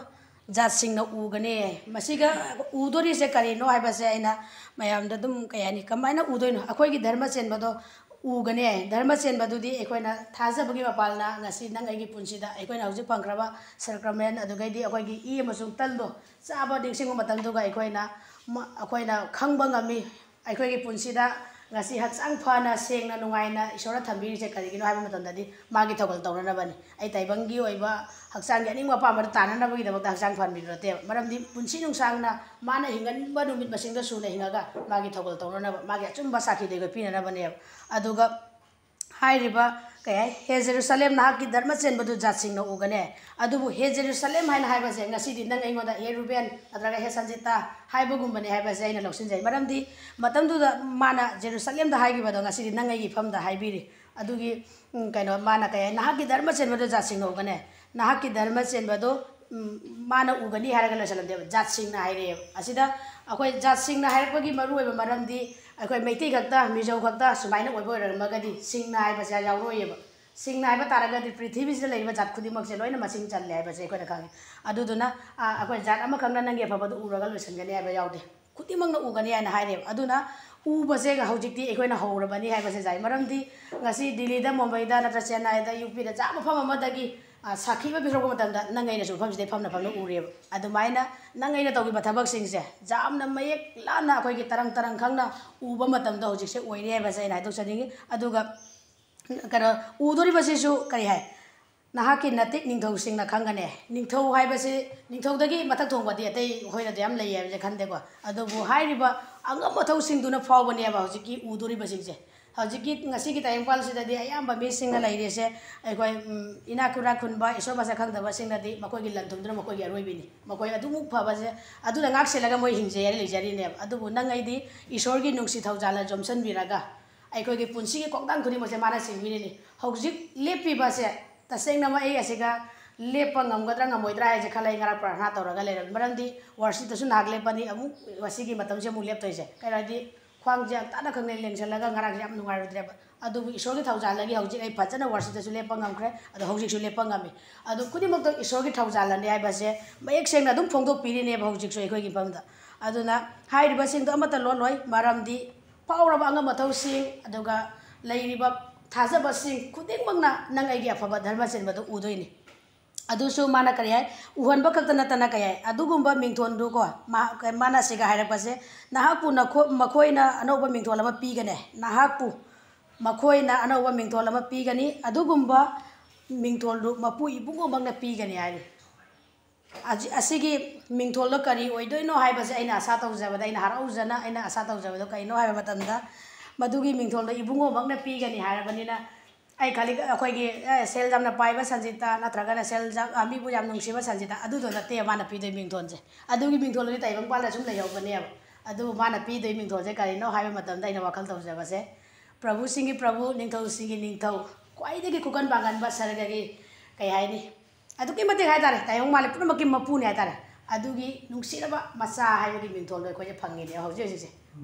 ꯖꯥꯠꯁꯤꯡꯅ ꯎꯒꯅꯤ"꯫ ꯃꯁꯤꯒ ꯎꯗꯣꯔꯤꯁꯦ ꯀꯔꯤꯅꯣ ꯍꯥꯏꯕꯁꯦ ꯑꯩꯅ ꯃꯌꯥꯝꯗ ꯑꯗꯨꯝ, ꯀꯩ ꯍꯥꯏꯅꯤ, ꯀꯃꯥꯏꯅ ꯎꯗꯣꯏꯅꯣ? ꯑꯩꯈꯣꯏꯒꯤ ꯙꯔꯃ ꯆꯦꯟꯕꯗꯣ ꯎꯒꯅꯤ꯫ ꯙꯔꯃ ꯆꯦꯟꯕꯗꯨꯗꯤ ꯑꯩꯈꯣꯏꯅ ꯊꯥꯖꯕꯒꯤ ꯃꯄꯥꯜꯅ ꯉꯁꯤ ꯅꯪ ꯑꯩꯒꯤ ꯄꯨꯟꯁꯤꯗ ꯑꯩꯈꯣꯏꯅ ꯍꯧꯖꯤꯛ ꯐꯪꯈ꯭ꯔꯕ ꯁꯔꯀ꯭ꯔꯃꯦꯟ, ꯑꯗꯨꯗꯒꯤꯗꯤ ꯑꯩꯈꯣꯏꯒꯤ ꯏ ꯑꯃꯁꯨꯡ ꯇꯜꯗꯣ ꯆꯥꯕ ꯅꯤꯡꯁꯤꯡꯕ ꯃꯇꯝꯗꯨꯒ ꯑꯩꯈꯣꯏꯅ ꯃ-, ꯑꯩꯈꯣꯏꯅ ꯈꯪꯕ ꯉꯝꯃꯤ꯫ ꯑꯩꯈꯣꯏꯒꯤ ꯄꯨꯟꯁꯤꯗ ꯉꯁꯤ ꯍꯛꯆꯥꯡ ꯐꯅ, ꯁꯦꯡꯅ, ꯅꯨꯡꯉꯥꯏꯅ ꯏꯁꯣꯔꯅ ꯊꯝꯕꯤꯔꯤꯁꯦ ꯀꯔꯤꯒꯤꯅꯣ ꯍꯥꯏꯕ ꯃꯇꯝꯗꯗꯤ ꯃꯥꯒꯤ ꯊꯧꯒꯜ ꯇꯧꯅꯅꯕꯅꯤ꯫ ꯑꯩ ꯇꯥꯏꯕꯪꯒꯤ ꯑꯣꯏꯕ ꯍꯛꯆꯥꯡꯒꯤ ꯑꯅꯤꯡꯕ ꯑꯄꯥꯝꯕꯗ ꯇꯥꯅꯅꯕꯒꯤꯗꯃꯛꯇ ꯍꯛꯆꯥꯡ ꯐꯍꯟꯕꯤꯕ ꯅꯠꯇꯦꯕ꯫ ꯃꯔꯝꯗꯤ ꯄꯨꯟꯁꯤ ꯅꯨꯡꯁꯥꯡꯅ ꯃꯥꯅ ꯍꯤꯡꯍꯟꯕ ꯅꯨꯃꯤꯠ ꯃꯁꯤꯡꯗꯣ ꯁꯨꯅ ꯍꯤꯡꯉꯒ ꯃꯥꯒꯤ ꯊꯧꯒꯜ ꯇꯧꯅꯅꯕ, ꯃꯥꯒꯤ ꯑꯆꯨꯝꯕ ꯁꯥꯈꯤꯗꯣ ꯑꯩꯈꯣꯏ ꯄꯤꯅꯅꯕꯅꯦꯕ꯫ ꯑꯗꯨꯒ ꯍꯥꯏꯔꯤꯕ, ꯀꯩ ꯍꯥꯏ, "ꯍꯦ ꯖꯦꯔꯨꯁꯥꯂꯦꯝ, ꯅꯍꯥꯛꯀꯤ ꯙꯔꯃ ꯆꯦꯟꯕꯗꯨ ꯖꯥꯠꯁꯤꯡꯅ ꯎꯒꯅꯤ"꯫ ꯑꯗꯨꯕꯨ "ꯍꯦ ꯖꯦꯔꯨꯁꯥꯂꯦꯝ" ꯍꯥꯏꯅ ꯍꯥꯏꯕꯁꯦ ꯉꯁꯤꯗꯤ ꯅꯪ ꯑꯩꯉꯣꯟꯗ "ꯍꯦ ꯔꯨꯕꯦꯟ" ꯅꯠꯇ꯭ꯔꯒ "ꯍꯦ ꯁꯟꯖꯤꯇꯥ" ꯍꯥꯏꯕꯒꯨꯝꯕꯅꯦ ꯍꯥꯏꯕꯁꯦ ꯑꯩꯅ ꯂꯧꯁꯤꯟꯖꯩ꯫ ꯃꯔꯝꯗꯤ ꯃꯇꯝꯗꯨꯗ ꯃꯥꯅ ꯖꯦꯔꯨꯁꯥꯂꯦꯝꯗ ꯍꯥꯏꯈꯤꯕꯗꯣ ꯉꯁꯤꯗꯤ ꯅꯪ ꯑꯩꯒꯤ ꯏꯐꯝꯗ ꯍꯥꯏꯕꯤꯔꯤ꯫ ꯑꯗꯨꯒꯤ, ꯎꯝ, ꯀꯩꯅꯣ, ꯃꯥꯅ ꯀꯩ ꯍꯥꯏ, "ꯅꯍꯥꯛꯀꯤ ꯙꯔꯃ ꯆꯦꯟꯕꯗꯨ ꯖꯥꯠꯁꯤꯡꯅ ꯎꯒꯅꯤ"꯫ ꯅꯍꯥꯛꯀꯤ ꯙꯔꯃ ꯆꯦꯟꯕꯗꯨ, ꯎꯝ, ꯃꯥꯅ ꯎꯒꯅꯤ ꯍꯥꯏꯔꯒ ꯂꯣꯏꯁꯤꯜꯂꯝꯗꯦꯕ, "ꯖꯥꯠꯁꯤꯡꯅ" ꯍꯥꯏꯔꯛꯑꯦꯕ꯫ ꯑꯁꯤꯗ ꯑꯩꯈꯣꯏ ꯖꯥꯠꯁꯤꯡꯅ ꯍꯥꯏꯔꯛꯄꯒꯤ ꯃꯔꯨꯑꯣꯏꯕ ꯃꯔꯝꯗꯤ ꯑꯩꯈꯣꯏ ꯃꯩꯇꯩ ꯈꯛꯇ, ꯃꯤꯖꯧ ꯈꯛꯇ ꯁꯨꯃꯥꯏꯅ ꯑꯣꯏꯕ ꯑꯣꯏꯔꯝꯃꯒꯗꯤ, ꯁꯤꯡꯅ ꯍꯥꯏꯕꯁꯦ ꯌꯥꯎꯔꯣꯏꯌꯦꯕ꯫ ꯁꯤꯡꯅ ꯍꯥꯏꯕ ꯇꯥꯔꯒꯗꯤ ꯄ꯭ꯔꯤꯊꯤꯕꯤꯁꯤꯗ ꯂꯩꯔꯤꯕ ꯖꯥꯠ ꯈꯨꯗꯤꯡꯃꯛꯁꯦ ꯂꯣꯏꯅ ꯃꯁꯤꯡ ꯆꯜꯂꯦ ꯍꯥꯏꯕꯁꯦ ꯑꯩꯈꯣꯏꯅ ꯈꯪꯉꯤ꯫ ꯑꯗꯨꯗꯨꯅ, ꯑ, ꯑꯩꯈꯣꯏ ꯖꯥꯠ ꯑꯃꯈꯛꯅ ꯅꯪꯒꯤ ꯑꯐꯕꯗꯨ ꯎꯔꯒ ꯂꯣꯏꯁꯤꯟꯒꯅꯤ ꯍꯥꯏꯕ ꯌꯥꯎꯗꯦ꯫ ꯈꯨꯗꯤꯡꯃꯛꯅ ꯎꯒꯅꯤ ꯍꯥꯏꯅ ꯍꯥꯏꯔꯦꯕ꯫ ꯑꯗꯨꯅ ꯎꯕꯁꯦ ꯍꯧꯖꯤꯛꯇꯤ ꯑꯩꯈꯣꯏꯅ ꯍꯧꯔꯕꯅꯤ ꯍꯥꯏꯕꯁꯦ ꯌꯥꯏ꯫ ꯃꯔꯝꯗꯤ ꯉꯁꯤ ꯗꯤꯜꯂꯤꯗ, ꯃꯨꯝꯕꯥꯏꯗ ꯅꯠꯇ꯭ꯔ ꯆꯦꯟꯅꯥꯏꯗ, ꯌꯨ ꯄꯤꯗ ꯖꯥꯠ ꯃꯐꯝ ꯑꯃꯗꯒꯤ, ꯑ, ꯁꯥꯈꯤ ꯑꯃ ꯄꯤꯊꯣꯔꯛꯄ ꯃꯇꯝꯗ ꯅꯪ ꯑꯩꯅꯁꯨ ꯃꯐꯝꯁꯤꯗ ꯐꯝꯅ ꯐꯝꯅ ꯎꯔꯦꯕ꯫ ꯑꯗꯨꯃꯥꯏꯅ ꯅꯪ ꯑꯩꯅ ꯇꯧꯈꯤꯕ ꯊꯕꯛꯁꯤꯡꯁꯦ ꯌꯥꯝꯅ ꯃꯌꯦꯛ ꯂꯥꯅ ꯑꯩꯈꯣꯏꯒꯤ ꯇꯔꯪ ꯇꯔꯪ ꯈꯪꯅ ꯎꯕ ꯃꯇꯝꯗ ꯍꯧꯖꯤꯛꯁꯦ ꯑꯣꯏꯔꯦ ꯍꯥꯏꯕꯁꯦ ꯑꯩꯅ ꯍꯥꯏꯗꯣꯛꯆꯅꯤꯡꯉꯤ꯫ ꯑꯗꯨꯒ ꯀꯩꯅꯣ, ꯎꯗꯣꯔꯤꯕꯁꯤꯁꯨ ꯀꯔꯤ ꯍꯥꯏ? "ꯅꯍꯥꯛꯀꯤ ꯅꯇꯤꯛ ꯅꯤꯡꯊꯧꯁꯤꯡꯅ ꯈꯪꯒꯅꯤ"꯫ ꯅꯤꯡꯊꯧ ꯍꯥꯏꯕꯁꯤ, ꯅꯤꯡꯊꯧꯗꯒꯤ ꯃꯊꯛ ꯊꯣꯡꯕꯗꯤ ꯑꯇꯩ ꯑꯩꯈꯣꯏꯅꯗꯤ ꯌꯥꯝ ꯂꯩ ꯍꯥꯏꯕꯁꯦ ꯈꯟꯗꯦꯀꯣ꯫ ꯑꯗꯨꯕꯨ ꯍꯥꯏꯔꯤꯕ ꯑꯉꯝ ꯑꯊꯧꯁꯤꯡꯗꯨꯅ ꯐꯥꯎꯕꯅꯦꯕ ꯍꯧꯖꯤꯛꯀꯤ ꯎꯗꯣꯔꯤꯕꯁꯤꯡꯁꯦ꯫ ꯍꯧꯖꯤꯛꯀꯤ ꯉꯁꯤꯒꯤ ꯇꯥꯏꯕꯪꯄꯥꯜꯁꯤꯗꯗꯤ ꯑꯌꯥꯝꯕ ꯃꯤꯁꯤꯡꯅ ꯂꯩꯔꯤꯁꯦ ꯑꯩꯈꯣꯏ, ꯎꯝ, ꯏꯅꯥꯛ ꯈꯨꯔꯥ ꯈꯨꯟꯕ, ꯏꯁꯣꯔ ꯃꯁꯛ ꯈꯪꯗꯕꯁꯤꯡꯅꯗꯤ ꯃꯈꯣꯏꯒꯤ ꯂꯟ ꯊꯨꯝꯗꯨꯅ ꯃꯈꯣꯏꯒꯤ ꯑꯔꯣꯏꯕꯤꯅꯤ꯫ ꯃꯈꯣꯏ ꯑꯗꯨꯃꯨꯛ ꯐꯕꯁꯦ, ꯑꯗꯨꯅ ꯉꯥꯛ ꯁꯦꯜꯂꯒ ꯃꯣꯏ ꯍꯤꯡꯖꯩ ꯍꯥꯏꯅ ꯂꯩꯖꯔꯤꯅꯦꯕ꯫ ꯑꯗꯨꯕꯨ ꯅꯪ ꯑꯩꯗꯤ ꯏꯁꯣꯔꯒꯤ ꯅꯨꯡꯁꯤ ꯊꯧꯖꯥꯜꯅ ꯌꯣꯝꯁꯤꯟꯕꯤꯔꯒ ꯑꯩꯈꯣꯏꯒꯤ ꯄꯨꯟꯁꯤꯒꯤ ꯈꯣꯡꯊꯥꯡ ꯈꯨꯗꯤꯡꯃꯛꯁꯦ ꯃꯥꯅ ꯁꯤꯟꯕꯤꯔꯤꯅꯤ꯫ ꯍꯧꯖꯤꯛ ꯂꯦꯞꯄꯤꯕꯁꯦ ꯇꯁꯦꯡꯅꯃꯛ ꯑꯩ ꯑꯁꯤꯒ ꯂꯦꯞꯄ ꯉꯝꯒꯗ꯭ꯔꯥ ꯉꯝꯃꯣꯏꯗ꯭ꯔꯥ ꯍꯥꯏꯁꯦ ꯈꯜꯂ ꯑꯩ ꯉꯔꯥꯡ ꯄ꯭ꯔꯥꯔꯊꯅꯥ ꯇꯧꯔꯒ ꯂꯩꯔꯝꯃꯤ꯫ ꯃꯔꯝꯗꯤ ꯋꯥꯔꯁꯤꯞꯇꯁꯨ ꯉꯥꯏꯍꯥꯛ ꯂꯦꯞꯄꯅꯤ, ꯑꯃꯨꯛ ꯉꯁꯤꯒꯤ ꯃꯇꯝꯁꯦ ꯑꯃꯨꯛ ꯂꯦꯞꯇꯣꯏꯁꯦ꯫ ꯀꯩꯅꯣ ꯍꯥꯏꯗꯤ ꯈ꯭ꯋꯥꯡꯁꯦ ꯌꯥꯝ ꯇꯥꯅ ꯈꯪꯗꯦ ꯂꯦꯡꯁꯜꯂꯒ ꯉꯔꯥꯡꯁꯦ ꯌꯥꯝ ꯅꯨꯡꯉꯥꯏꯔꯨꯗ꯭ꯔꯦꯕ꯫ ꯑꯗꯨꯕꯨ ꯏꯁꯣꯔꯒꯤ ꯊꯧꯖꯥꯜꯗꯒꯤ ꯍꯧꯖꯤꯛ ꯑꯩ ꯐꯖꯅ ꯋꯥꯔꯁꯤꯞꯇꯁꯨ ꯂꯦꯞꯄ ꯉꯝꯈ꯭ꯔꯦ, ꯑꯗꯣ ꯍꯧꯖꯤꯛꯁꯨ ꯂꯦꯞꯄ ꯉꯝꯃꯤ꯫ ꯑꯗꯨ ꯈꯨꯗꯤꯡꯃꯛꯇꯣ ꯏꯁꯣꯔꯒꯤ ꯊꯧꯖꯥꯜꯅꯅꯤ ꯍꯥꯏꯕꯁꯦ ꯃꯌꯦꯛ ꯁꯦꯡꯅ ꯑꯗꯨꯝ ꯐꯣꯡꯗꯣꯛꯄꯤꯔꯤꯅꯦꯕ ꯍꯧꯖꯤꯛꯁꯨ ꯑꯩꯈꯣꯏꯒꯤ ꯃꯐꯝꯗ꯫ ꯑꯗꯨꯅ ꯍꯥꯏꯔꯤꯕꯁꯤꯡꯗꯣ ꯑꯃꯠꯇ ꯂꯣꯠꯂꯣꯏ, ꯃꯔꯝꯗꯤ ꯐꯥꯎꯔꯕ ꯑꯉꯝ ꯑꯊꯧꯁꯤꯡ, ꯑꯗꯨꯒ ꯂꯩꯔꯤꯕ ꯊꯥꯖꯕꯁꯤꯡ ꯈꯨꯗꯤꯡꯃꯛꯅ ꯅꯪ ꯑꯩꯒꯤ ꯑꯐꯕ ꯙꯔꯃ ꯆꯦꯟꯕꯗꯨ ꯎꯗꯣꯏꯅꯤ꯫ ꯑꯗꯨꯁꯨ ꯃꯥꯅ ꯀꯔꯤ ꯍꯥꯏ? ꯎꯍꯟꯕ ꯈꯛꯇ ꯅꯠꯇꯅ ꯀꯩ ꯍꯥꯏ? ꯑꯗꯨꯒꯨꯝꯕ ꯃꯤꯡꯊꯣꯟꯗꯨꯀꯣ, ꯃꯥ-, ꯃꯥꯅ ꯁꯤꯒ ꯍꯥꯏꯔꯛꯄꯁꯦ, "ꯅꯍꯥꯛꯄꯨ ꯅꯈꯣ-, ꯃꯈꯣꯏꯅ ꯑꯅꯧꯕ ꯃꯤꯡꯊꯣꯜ ꯑꯃ ꯄꯤꯒꯅꯤ, ꯅꯍꯥꯛꯄꯨ ꯃꯈꯣꯏꯅ ꯑꯅꯧꯕ ꯃꯤꯡꯊꯣꯜ ꯑꯃ ꯄꯤꯒꯅꯤ, ꯑꯗꯨꯒꯨꯝꯕ ꯃꯤꯡꯊꯣꯜꯗꯨ ꯃꯄꯨ ꯏꯕꯨꯡꯉꯣꯃꯛꯅ ꯄꯤꯒꯅꯤ" ꯍꯥꯏꯔꯤ꯫ ꯑꯁꯤ-, ꯑꯁꯤꯒꯤ ꯃꯤꯡꯊꯣꯜꯗꯣ ꯀꯔꯤ ꯑꯣꯏꯗꯣꯏꯅꯣ ꯍꯥꯏꯕꯁꯦ ꯑꯩꯅ ꯑꯁꯥ ꯇꯧꯖꯕꯗ, ꯑꯩꯅ ꯍꯔꯥꯎꯖꯅ ꯑꯩꯅ ꯑꯁꯥ ꯇꯧꯖꯕꯗꯣ ꯀꯩꯅꯣ ꯍꯥꯏꯕ ꯃꯇꯝꯗ, ꯃꯗꯨꯒꯤ ꯃꯤꯡꯊꯣꯜꯗꯣ ꯏꯕꯨꯡꯉꯣꯃꯛꯅ ꯄꯤꯒꯅꯤ ꯍꯥꯏꯔꯕꯅꯤꯅ, ꯑꯩ ꯈꯜꯂꯤ ꯑꯩꯈꯣꯏꯒꯤ, ꯑꯦ, ꯁꯦꯜ ꯌꯥꯝꯅ ꯄꯥꯏꯕ ꯁꯟꯖꯤꯇꯥ ꯅꯠꯇ꯭ꯔꯒꯅ ꯁꯦꯜ ꯌꯥꯝ, ꯑ, ꯃꯤꯕꯨ ꯌꯥꯝ ꯅꯨꯡꯁꯤꯕ ꯁꯟꯖꯤꯇꯥ, ꯑꯗꯨꯗꯣ ꯅꯠꯇꯦ ꯃꯥꯅ ꯄꯤꯗꯣꯏ ꯃꯤꯡꯊꯣꯜꯁꯦ꯫ ꯑꯗꯨꯒꯤ ꯃꯤꯡꯊꯣꯜꯗꯨꯗꯤ ꯇꯥꯏꯕꯪꯄꯥꯜꯗ ꯁꯨꯝ ꯂꯩꯍꯧꯕꯅꯦꯕ꯫ ꯑꯗꯨꯕꯨ ꯃꯥꯅ ꯄꯤꯗꯣꯏ ꯃꯤꯡꯊꯣꯜꯁꯦ ꯀꯔꯤꯅꯣ ꯍꯥꯏꯕ ꯃꯇꯝꯗ ꯑꯩꯅ ꯋꯥꯈꯜ ꯇꯧꯖꯕꯁꯦ, ꯄ꯭ꯔꯚꯨꯁꯤꯡꯒꯤ ꯄ꯭ꯔꯚꯨ, ꯅꯤꯡꯊꯧꯁꯤꯡꯒꯤ ꯅꯤꯡꯊꯧ, ꯈ꯭ꯋꯥꯏꯗꯒꯤ ꯈꯨꯀꯟ ꯄꯥꯡꯒꯟꯕ ꯁꯔꯒꯒꯤ, ꯀꯩ ꯍꯥꯏꯅꯤ, ꯑꯗꯨꯛꯀꯤ ꯃꯇꯤꯛ ꯍꯥꯏꯇꯥꯔꯦ, ꯇꯥꯏꯕꯪ ꯃꯥꯂꯦꯝ ꯄꯨꯝꯅꯃꯛꯀꯤ ꯃꯄꯨꯅꯦ ꯍꯥꯏꯇꯥꯔꯦ꯫ ꯑꯗꯨꯒꯤ ꯅꯨꯡꯁꯤꯔꯕ ꯃꯆꯥ ꯍꯥꯏꯕꯒꯤ ꯃꯤꯡꯊꯣꯜꯗꯣ ꯑꯩꯈꯣꯏꯁꯦ ꯐꯪꯉꯤꯅꯦ ꯍꯧꯖꯤꯛ ꯍꯧꯖꯤꯛꯁꯦ꯫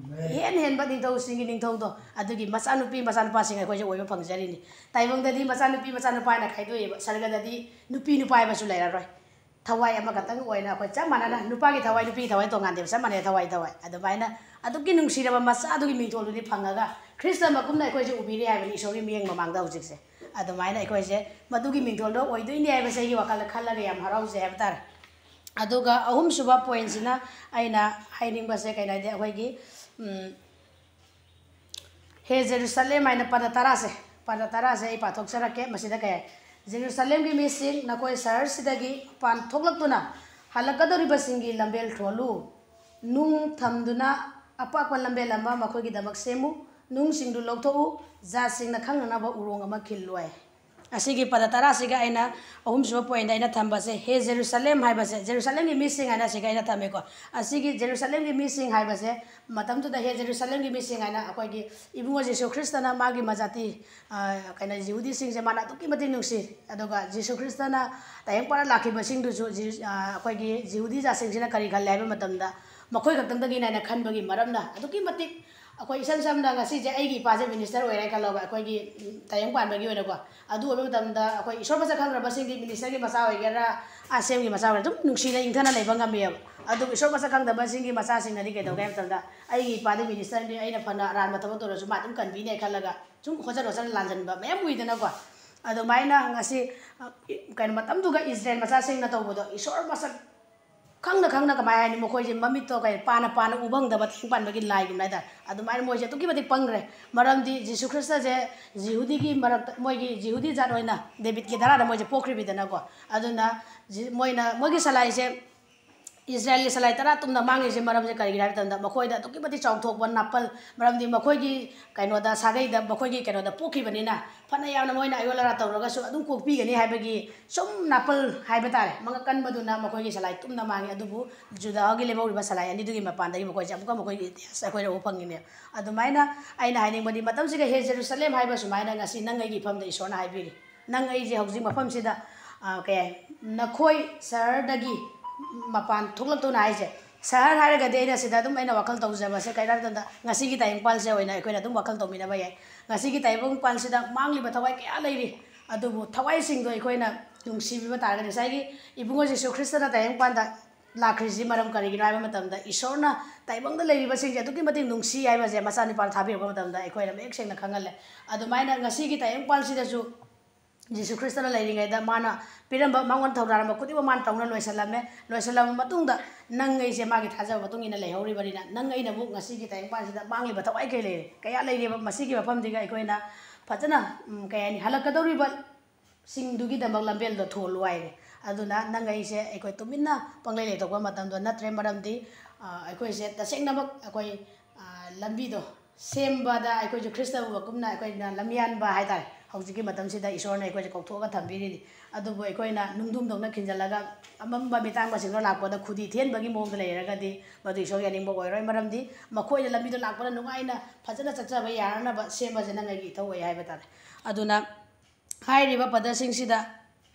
ꯏꯍꯦꯟ ꯍꯦꯟꯕ ꯅꯤꯡꯊꯧꯁꯤꯡꯒꯤ ꯅꯤꯡꯊꯧꯗꯣ, ꯑꯗꯨꯒꯤ ꯃꯆꯥꯅꯨꯄꯤ ꯃꯆꯥꯅꯨꯄꯥꯁꯤꯡ ꯑꯩꯈꯣꯏꯁꯦ ꯑꯣꯏꯕ ꯐꯪꯖꯔꯤꯅꯤ꯫ ꯇꯥꯏꯕꯪꯗꯗꯤ ꯃꯆꯥꯅꯨꯄꯤ ꯃꯆꯥꯅꯨꯄꯥ ꯍꯥꯏꯅ ꯈꯥꯏꯗꯣꯛꯑꯦꯕ, ꯁꯔꯒꯗꯗꯤ ꯅꯨꯄꯤ ꯅꯨꯄꯥ ꯍꯥꯏꯕꯁꯨ ꯂꯩꯔꯔꯣꯏ꯫ ꯊꯋꯥꯏ ꯑꯃꯈꯛꯇꯪ ꯑꯣꯏꯅ ꯑꯩꯈꯣꯏ ꯆꯞ ꯃꯥꯟꯅꯅ ꯅꯨꯄꯥꯒꯤ ꯊꯋꯥꯏ, ꯅꯨꯄꯤꯒꯤ ꯊꯋꯥꯏ ꯇꯣꯉꯥꯟꯗꯦꯕ, ꯆꯞ ꯃꯥꯟꯅꯩ ꯊꯋꯥꯏ ꯊꯋꯥꯏ꯫ ꯑꯗꯨꯃꯥꯏꯅ ꯑꯗꯨꯛꯀꯤ ꯅꯨꯡꯁꯤꯔꯕ ꯃꯆꯥꯗꯨꯒꯤ ꯃꯤꯡꯊꯣꯜꯗꯨꯗꯤ ꯐꯪꯉꯒ ꯈ꯭ꯔꯤꯁꯇ ꯃꯒꯨꯝꯅ ꯑꯩꯈꯣꯏꯁꯦ ꯎꯕꯤꯔꯤ ꯍꯥꯏꯕꯅꯤ ꯏꯁꯣꯔꯒꯤ ꯃꯤꯠꯌꯦꯡ ꯃꯃꯥꯡꯗ ꯍꯧꯖꯤꯛꯁꯦ꯫ ꯑꯗꯨꯃꯥꯏꯅ ꯑꯩꯈꯣꯏꯁꯦ ꯃꯗꯨꯒꯤ ꯃꯤꯡꯊꯣꯜꯗꯣ ꯑꯣꯏꯗꯣꯏꯅꯦ ꯍꯥꯏꯕꯁꯦ ꯑꯩꯒꯤ ꯋꯥꯈꯜꯗ ꯈꯜꯂꯒ ꯌꯥꯝ ꯍꯔꯥꯎꯖꯩ ꯍꯥꯏꯕ ꯇꯥꯔꯦ꯫ ꯑꯗꯨꯒ ꯑꯍꯨꯝꯁꯨꯕ ꯄꯣꯏꯟꯁꯤꯅ ꯑꯩꯅ ꯍꯥꯏꯅꯤꯡꯕꯁꯦ ꯀꯩꯅꯣ ꯍꯥꯏꯗꯤ ꯑꯩꯈꯣꯏꯒꯤ, ꯎꯝ, ꯍꯦ ꯖꯦꯔꯨꯁꯂꯦꯝ ꯍꯥꯏꯅ ꯄꯗ ꯇꯔꯥꯁꯦ, ꯄꯗ ꯇꯔꯥꯁꯦ ꯑꯩ ꯄꯥꯊꯣꯛꯆꯔꯛꯀꯦ꯫ ꯃꯁꯤꯗ ꯀꯩ ꯍꯥꯏ? "ꯖꯦꯔꯨꯁꯂꯦꯝꯒꯤ ꯃꯤꯁꯤꯡ, ꯅꯈꯣꯏ ꯁꯍꯔꯁꯤꯗꯒꯤ ꯃꯄꯥꯟ ꯊꯣꯛꯂꯛꯇꯨꯅ ꯍꯜꯂꯛꯀꯗꯧꯔꯤꯕꯁꯤꯡꯒꯤ ꯂꯝꯕꯦꯜ ꯊꯣꯜꯂꯨ꯫ ꯅꯨꯡ ꯊꯝꯗꯨꯅ ꯑꯄꯥꯛꯄ ꯂꯝꯕꯦꯜ ꯑꯃ ꯃꯈꯣꯏꯒꯤꯗꯃꯛ ꯁꯦꯝꯃꯨ꯫ ꯅꯨꯡꯁꯤꯡꯗꯨ ꯂꯧꯊꯣꯛꯎ꯫ ꯖꯥꯠꯁꯤꯡꯅ ꯈꯪꯅꯅꯕ ꯎꯔꯣꯡ ꯑꯃ ꯈꯤꯜꯂꯨ" ꯍꯥꯏ꯫ ꯑꯁꯤꯒꯤ ꯄꯗ ꯇꯔꯥꯁꯤꯒ ꯑꯩꯅ ꯑꯍꯨꯝꯁꯨꯕ ꯄꯣꯏꯟꯗ ꯑꯩꯅ ꯊꯝꯕꯁꯦ, "ꯍꯦ ꯖꯦꯔꯨꯁꯂꯦꯝ" ꯍꯥꯏꯕꯁꯦ, ꯖꯦꯔꯨꯁꯂꯦꯝꯒꯤ ꯃꯤꯁꯤꯡ ꯍꯥꯏꯅ ꯑꯁꯤꯒ ꯑꯩꯅ ꯊꯝꯃꯦꯀꯣ꯫ ꯑꯁꯤꯒꯤ ꯖꯦꯔꯨꯁꯂꯦꯝꯒꯤ ꯃꯤꯁꯤꯡ ꯍꯥꯏꯕꯁꯦ, ꯃꯇꯝꯗꯨꯗ "ꯍꯦ ꯖꯦꯔꯨꯁꯂꯦꯝꯒꯤ ꯃꯤꯁꯤꯡ" ꯍꯥꯏꯅ ꯑꯩꯈꯣꯏꯒꯤ ꯏꯕꯨꯡꯉꯣ ꯖꯤꯁꯨ ꯈ꯭ꯔꯤꯁꯇꯅ ꯃꯥꯒꯤ ꯃꯖꯥꯇꯤ, ꯑ, ꯀꯩꯅꯣ, ꯖꯤꯍꯨꯗꯤꯁꯤꯡꯁꯦ ꯃꯥꯅ ꯑꯗꯨꯛꯀꯤ ꯃꯇꯤꯛ ꯅꯨꯡꯁꯤ꯫ ꯑꯗꯨꯒ ꯖꯤꯁꯨ ꯈ꯭ꯔꯤꯁꯇꯅ ꯇꯥꯏꯕꯪ ꯄꯥꯟꯗ ꯂꯥꯛꯈꯤꯕꯁꯤꯡꯗꯨꯁꯨ ꯖꯤ-, ꯑ, ꯑꯩꯈꯣꯏꯒꯤ ꯖꯤꯍꯨꯗꯤ ꯖꯥꯠꯁꯤꯡꯁꯤꯅ ꯀꯔꯤ ꯈꯜꯂꯦ ꯍꯥꯏꯕ ꯃꯇꯝꯗ, ꯃꯈꯣꯏ ꯈꯛꯇꯪꯗꯒꯤꯅꯦ ꯍꯥꯏꯅ ꯈꯟꯕꯒꯤ ꯃꯔꯝꯅ ꯑꯗꯨꯛꯀꯤ ꯃꯇꯤꯛ ꯑꯩꯈꯣꯏ ꯏꯁꯝ ꯁꯝꯅ ꯉꯁꯤꯁꯦ ꯑꯩꯒꯤ ꯏꯄꯥꯁꯦ ꯃꯤꯅꯤꯁꯇꯔ ꯑꯣꯏꯔꯦ ꯈꯜꯂꯣꯕ, ꯑꯩꯈꯣꯏꯒꯤ, ꯎꯝ, ꯇꯥꯏꯕꯪ ꯄꯥꯟꯕꯒꯤ ꯑꯣꯏꯅꯀꯣ꯫ ꯑꯗꯨ ꯑꯣꯏꯕ ꯃꯇꯝꯗ ꯑꯩꯈꯣꯏ ꯏꯁꯣꯔ ꯃꯁꯛ ꯈꯪꯗ꯭ꯔꯕꯁꯤꯡꯗꯤ ꯃꯤꯅꯤꯁꯇꯔꯒꯤ ꯃꯆꯥ ꯑꯣꯏꯒꯦꯔꯥ, ꯑꯥꯔ ꯁꯤ ꯑꯦꯝꯒꯤ ꯃꯆꯥ ꯑꯣꯏꯒꯦꯔꯥ ꯑꯗꯨꯝ ꯅꯨꯡꯁꯤꯅ ꯏꯪꯊꯅ ꯂꯩꯕ ꯉꯝꯃꯦꯕ꯫ ꯑꯗꯨꯕꯨ ꯏꯁꯣꯔ ꯃꯁꯛ ꯈꯪꯗꯕꯁꯤꯡꯒꯤ ꯃꯆꯥꯁꯤꯡꯅꯗꯤ ꯀꯩꯗꯧꯒꯦ ꯍꯥꯏꯕ ꯃꯇꯝꯗ, "ꯑꯩꯒꯤ ꯏꯄꯥꯗꯤ ꯃꯤꯅꯤꯁꯇꯔꯅꯤ, ꯑꯩꯅ ꯐꯅ ꯑꯔꯥꯟꯕ ꯊꯕꯛ ꯇꯧꯔꯁꯨ ꯃꯥ ꯑꯗꯨꯝ ꯀꯟꯕꯤꯅꯦ" ꯈꯜꯂꯒ ꯁꯨꯝ ꯍꯣꯠꯆꯟ ꯍꯣꯠꯆꯟꯅ ꯂꯥꯟꯖꯟꯕ ꯃꯌꯥꯝ ꯎꯏꯗꯅꯀꯣ꯫ ꯑꯗꯨꯃꯥꯏꯅ ꯉꯁꯤ, ꯑ, ꯀꯩꯅꯣ, ꯃꯇꯝꯗꯨꯒ ꯏꯁꯔꯥꯌꯦꯜ ꯃꯆꯥꯁꯤꯡꯅ ꯇꯧꯕꯗꯣ ꯏꯁꯣꯔ ꯃꯁꯛ ꯈꯪꯅ ꯈꯪꯅ ꯀꯃꯥꯏ ꯍꯥꯏꯅꯤ, ꯃꯈꯣꯏꯁꯦ ꯃꯃꯤꯠꯇꯣ ꯀꯩ ꯄꯥꯅ ꯄꯥꯅ ꯎꯕ ꯉꯝꯗꯕ ꯇꯥꯏꯕꯪ ꯄꯥꯟꯕꯒꯤ ꯂꯥꯏꯒꯨꯝꯅ ꯍꯥꯏꯇꯥꯔꯦ꯫ ꯑꯗꯨꯃꯥꯏꯅ ꯃꯣꯏꯁꯦ ꯑꯗꯨꯛꯀꯤ ꯃꯇꯤꯛ ꯄꯪꯈ꯭ꯔꯦ꯫ ꯃꯔꯝꯗꯤ ꯖꯤꯁꯨ ꯈ꯭ꯔꯤꯁꯇꯁꯦ ꯖꯤꯍꯨꯗꯤꯒꯤ ꯃꯔꯛꯇ, ꯃꯣꯏꯒꯤ ꯖꯤꯍꯨꯗꯤ ꯖꯥꯠ ꯑꯣꯏꯅ ꯗꯦꯕꯤꯠꯀꯤ ꯙꯔꯥꯗ ꯃꯣꯏꯁꯦ ꯄꯣꯛꯈ꯭ꯔꯤꯕꯤꯗꯅꯀꯣ꯫ ꯑꯗꯨꯅ ꯖꯤ-, ꯃꯣꯏꯅ, ꯃꯣꯏꯒꯤ ꯁꯂꯥꯏꯁꯦ ꯏꯁꯔꯥꯌꯦꯜꯒꯤ ꯁꯂꯥꯏ ꯇꯔꯥ ꯇꯨꯝꯅ ꯃꯥꯡꯉꯤꯁꯦ ꯃꯔꯝꯁꯦ ꯀꯔꯤꯒꯤꯅꯣ ꯍꯥꯏꯕ ꯃꯇꯝꯗ, ꯃꯈꯣꯏꯗ ꯑꯗꯨꯛꯀꯤ ꯃꯇꯤꯛ ꯆꯥꯎꯊꯣꯛꯄ ꯅꯥꯄꯜ, ꯃꯔꯝꯗꯤ ꯃꯈꯣꯏꯒꯤ ꯀꯩꯅꯣꯗ, ꯁꯥꯒꯩꯗ, ꯃꯈꯣꯏꯒꯤ ꯀꯩꯅꯣꯗ ꯄꯣꯛꯈꯤꯕꯅꯤꯅ, ꯐꯅ ꯌꯥꯝꯅ ꯃꯣꯏꯅ ꯑꯌꯣꯜ ꯑꯔꯥ ꯇꯧꯔꯒꯁꯨ ꯑꯗꯨꯝ ꯀꯣꯛꯄꯤꯒꯅꯤ ꯍꯥꯏꯕꯒꯤ ꯁꯨꯝ ꯅꯥꯄꯜ ꯍꯥꯏꯕ ꯇꯥꯔꯦ, ꯃꯉꯛ ꯀꯟꯕꯗꯨꯅ ꯃꯈꯣꯏꯒꯤ ꯁꯂꯥꯏ ꯇꯨꯝꯅ ꯃꯥꯡꯉꯤ꯫ ꯑꯗꯨꯕꯨ ꯖꯨꯗꯥꯒꯤ ꯂꯦꯝꯍꯧꯔꯤꯕ ꯁꯂꯥꯏ ꯑꯅꯤꯗꯨꯒꯤ ꯃꯄꯥꯟꯗꯒꯤ ꯃꯈꯣꯏꯁꯦ ꯑꯃꯨꯛꯀ ꯃꯈꯣꯏꯒꯤ ꯏꯇꯤꯍꯥꯁ ꯑꯩꯈꯣꯏꯅ ꯎꯕ ꯐꯪꯉꯤꯅꯦ꯫ ꯑꯗꯨꯃꯥꯏꯅ ꯑꯩꯅ ꯍꯥꯏꯅꯤꯡꯕꯗꯤ, ꯃꯇꯝꯁꯤꯒ ꯍꯦ ꯖꯦꯔꯨꯁꯂꯦꯝ ꯍꯥꯏꯕ ꯁꯨꯃꯥꯏꯅ ꯉꯁꯤ ꯅꯪ ꯑꯩꯒꯤ ꯏꯐꯝꯗ ꯏꯁꯣꯔꯅ ꯍꯥꯏꯕꯤꯔꯤ, ꯅꯪ ꯑꯩꯁꯦ ꯍꯧꯖꯤꯛ ꯃꯐꯝꯁꯤꯗ, ꯑ, ꯀꯩ ꯍꯥꯏ, ꯅꯈꯣꯏ ꯁꯍꯔꯗꯒꯤ ꯃꯄꯥꯟ ꯊꯣꯛꯂꯛꯇꯨꯅ ꯍꯥꯏꯁꯦ꯫ ꯁꯍꯔ ꯍꯥꯏꯔꯒꯗꯤ ꯑꯩꯅ ꯁꯤꯗ ꯑꯗꯨꯝ ꯑꯩꯅ ꯋꯥꯈꯜ ꯇꯧꯖꯕꯁꯦ ꯀꯩꯅꯣ ꯍꯥꯏꯕ ꯃꯇꯝꯗ, ꯉꯁꯤꯒꯤ ꯇꯥꯏꯕꯪꯄꯥꯟꯁꯦ ꯑꯣꯏꯅ ꯑꯩꯈꯣꯏꯅ ꯑꯗꯨꯝ ꯋꯥꯈꯜ ꯇꯧꯃꯤꯟꯅꯕ ꯌꯥꯏ꯫ ꯉꯁꯤꯒꯤ ꯇꯥꯏꯕꯪꯄꯥꯟꯁꯤꯗ ꯃꯥꯡꯂꯤꯕ ꯊꯋꯥꯏ ꯀꯌꯥ ꯂꯩꯔꯤ, ꯑꯗꯨꯕꯨ ꯊꯋꯥꯏꯁꯤꯡꯗꯣ ꯑꯩꯈꯣꯏꯅ ꯅꯨꯡꯁꯤꯕꯤꯕ ꯇꯥꯔꯒꯗꯤ, ꯉꯁꯥꯏꯒꯤ ꯏꯕꯨꯡꯉꯣ ꯖꯤꯁꯨ ꯈ꯭ꯔꯤꯁꯇꯅ ꯇꯥꯏꯕꯪꯄꯥꯟꯗ ꯂꯥꯛꯈ꯭ꯔꯤꯁꯤ ꯃꯔꯝ ꯀꯔꯤꯒꯤꯅꯣ ꯍꯥꯏꯕ ꯃꯇꯝꯗ, ꯏꯁꯣꯔꯅ ꯇꯥꯏꯕꯪꯗ ꯂꯩꯔꯤꯕꯁꯤꯡꯁꯦ ꯑꯗꯨꯛꯀꯤ ꯃꯇꯤꯛ ꯅꯨꯡꯁꯤ ꯍꯥꯏꯕꯁꯦ ꯃꯆꯥꯅꯤꯄꯥꯗ ꯊꯥꯕꯤꯔꯛꯄ ꯃꯇꯝꯗ ꯑꯩꯈꯣꯏꯅ ꯃꯌꯦꯛ ꯁꯦꯡꯅ ꯈꯪꯍꯜꯂꯦ꯫ ꯑꯗꯨꯃꯥꯏꯅ ꯉꯁꯤꯒꯤ ꯇꯥꯏꯕꯪꯄꯥꯟꯁꯤꯗꯁꯨ ꯖꯤꯁꯨ ꯈ꯭ꯔꯤꯁꯇꯅ ꯂꯩꯔꯤꯉꯩꯗ ꯃꯥꯅ ꯄꯤꯔꯝꯕ, ꯃꯉꯣꯟꯗ ꯊꯧꯖꯥꯔꯝꯕ ꯈꯨꯗꯤꯡꯃꯛ ꯃꯥꯅ ꯇꯧꯅ ꯂꯣꯏꯁꯤꯜꯂꯝꯃꯦ꯫ ꯂꯣꯏꯁꯤꯜꯂꯕ ꯃꯇꯨꯡꯗ ꯅꯪ ꯑꯩꯁꯦ ꯃꯥꯒꯤ ꯊꯥꯖꯕ ꯃꯇꯨꯡ ꯏꯟꯅ ꯂꯩꯍꯧꯔꯤꯕꯅꯤꯅ, ꯅꯪ ꯑꯩꯅ ꯑꯃꯨꯛ ꯉꯁꯤꯒꯤ ꯇꯥꯏꯕꯪꯄꯥꯟꯁꯤꯗ ꯃꯥꯡꯂꯤꯕ ꯊꯋꯥꯏ ꯀꯌꯥ ꯂꯩꯔꯦ, ꯀꯌꯥ ꯂꯩꯔꯦꯕ, ꯃꯁꯤꯒꯤ ꯃꯐꯝꯁꯤꯒ ꯑꯩꯈꯣꯏꯅ ꯐꯖꯅ, ꯎꯝ, ꯀꯩ ꯍꯥꯏꯅꯤ, ꯍꯜꯂꯛꯀꯗꯧꯔꯤꯕ ꯁꯤꯡꯗꯨꯒꯤꯗꯃꯛ ꯂꯝꯕꯦꯜꯗꯣ ꯊꯣꯜꯂꯨ ꯍꯥꯏꯔꯦ꯫ ꯑꯗꯨꯅ ꯅꯪ ꯑꯩꯁꯦ ꯑꯩꯈꯣꯏ ꯇꯨꯃꯤꯟꯅ ꯄꯪꯂꯩ ꯂꯩꯊꯣꯛꯄ ꯃꯇꯝꯗꯣ ꯅꯠꯇ꯭ꯔꯦ, ꯃꯔꯝꯗꯤ, ꯑ, ꯑꯩꯈꯣꯏꯁꯦ ꯇꯁꯦꯡꯅꯃꯛ ꯑꯩꯈꯣꯏ, ꯑ, ꯂꯝꯕꯤꯗꯣ ꯁꯦꯝꯕꯗ ꯑꯩꯈꯣꯏꯁꯨ ꯈ꯭ꯔꯤꯁꯇ ꯎꯕ ꯀꯨꯝꯅ ꯑꯩꯈꯣꯏꯅ ꯂꯝꯌꯥꯟꯕ ꯍꯥꯏꯇꯥꯔꯦ, ꯍꯧꯖꯤꯛꯀꯤ ꯃꯇꯝꯁꯤꯗ ꯏꯁꯣꯔꯅ ꯑꯩꯈꯣꯏꯁꯦ ꯀꯧꯊꯣꯛꯑꯒ ꯊꯝꯕꯤꯔꯤꯅꯤ꯫ ꯑꯗꯨꯕꯨ ꯑꯩꯈꯣꯏꯅ ꯅꯨꯡꯗꯨꯝꯗꯧꯅ ꯈꯤꯟꯖꯜꯂꯒ ꯑꯃꯝꯕ ꯃꯤꯇꯥꯡꯕꯁꯤꯡꯗꯣ ꯂꯥꯛꯄꯗ ꯈꯨꯗꯤ ꯊꯦꯟꯕꯒꯤ ꯃꯑꯣꯡꯗ ꯂꯩꯔꯒꯗꯤ ꯃꯗꯨ ꯏꯁꯣꯔ ꯌꯥꯅꯤꯡꯕ ꯑꯣꯏꯔꯣꯏ, ꯃꯔꯝꯗꯤ ꯃꯈꯣꯏꯅ ꯂꯝꯕꯤꯗ ꯂꯥꯛꯄꯗ ꯅꯨꯡꯉꯥꯏꯅ ꯐꯖꯅ ꯆꯠꯆꯕ ꯌꯥꯅꯅꯕ ꯁꯦꯝꯕꯁꯦ ꯅꯪ ꯑꯩꯒꯤ ꯏꯊꯧ ꯑꯣꯏ ꯍꯥꯏꯕ ꯇꯥꯔꯦ꯫ ꯑꯗꯨꯅ ꯍꯥꯏꯔꯤꯕ ꯄꯗꯁꯤꯡꯁꯤꯗ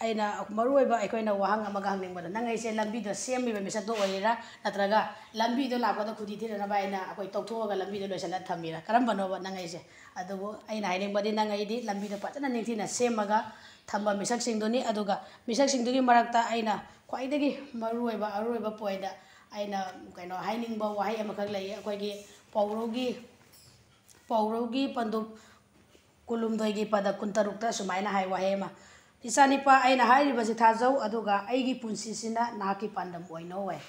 ꯑꯩꯅ ꯃꯔꯨꯑꯣꯏꯕ ꯑꯩꯈꯣꯏꯅ ꯋꯥꯍꯪ ꯑꯃꯒ ꯍꯪꯅꯤꯡꯕꯗ, ꯅꯪ ꯑꯩꯁꯦ ꯂꯝꯕꯤꯗꯣ ꯁꯦꯝꯃꯤꯕ ꯃꯤꯁꯛꯇꯣ ꯑꯣꯏꯔꯤꯔꯥ, ꯅꯠꯇ꯭ꯔꯒ ꯂꯝꯕꯤꯗꯣ ꯂꯥꯛꯄꯗ ꯈꯨꯗꯤ ꯊꯤꯅꯅꯕ ꯑꯩꯅ ꯑꯩꯈꯣꯏ ꯇꯧꯊꯣꯛꯑꯒ ꯂꯝꯕꯤꯗꯣ ꯂꯣꯏꯁꯤꯜꯂ ꯊꯝꯃꯤꯔꯥ, ꯀꯔꯝꯕꯅꯣꯕ ꯅꯪ ꯑꯩꯁꯦ? ꯑꯗꯨꯕꯨ ꯑꯩꯅ ꯍꯥꯏꯅꯤꯡꯕꯗꯤ, ꯅꯪ ꯑꯩꯗꯤ ꯂꯝꯕꯤꯗꯣ ꯐꯖꯅ ꯅꯤꯡꯊꯤꯅ ꯁꯦꯝꯃꯒ ꯊꯝꯕ ꯃꯤꯁꯛꯁꯤꯡꯗꯨꯅꯤ꯫ ꯑꯗꯨꯒ ꯃꯤꯁꯛꯁꯤꯡꯗꯨꯒꯤ ꯃꯔꯛꯇ ꯑꯩꯅ ꯈ꯭ꯋꯥꯏꯗꯒꯤ ꯃꯔꯨꯑꯣꯏꯕ, ꯑꯔꯣꯏꯕ ꯄꯣꯏꯟꯗ ꯑꯩꯅ ꯀꯩꯅꯣ ꯍꯥꯏꯅꯤꯡꯕ ꯋꯥꯍꯩ ꯑꯃꯈꯛ ꯂꯩꯌꯦ꯫ ꯑꯩꯈꯣꯏꯒꯤ ꯄꯥꯎꯔꯧꯒꯤ, ꯄꯥꯎꯔꯧꯒꯤ ꯄꯟꯗꯨꯞ ꯀꯨꯟꯍꯨꯝꯗꯣꯏꯒꯤ ꯄꯗ ꯀꯨꯟꯇꯔꯨꯛꯇ ꯁꯨꯃꯥꯏꯅ ꯍꯥꯏ ꯋꯥꯍꯩ ꯑꯃ, "ꯏꯆꯥꯅꯤꯄꯥ, ꯑꯩꯅ ꯍꯥꯏꯔꯤꯕꯁꯤ ꯊꯥꯖꯧ, ꯑꯗꯨꯒ ꯑꯩꯒꯤ ꯄꯨꯟꯁꯤꯁꯤꯅ ꯅꯍꯥꯛꯀꯤ ꯄꯥꯟꯗꯝ ꯑꯣꯏꯅꯧ" ꯍꯥꯏ꯫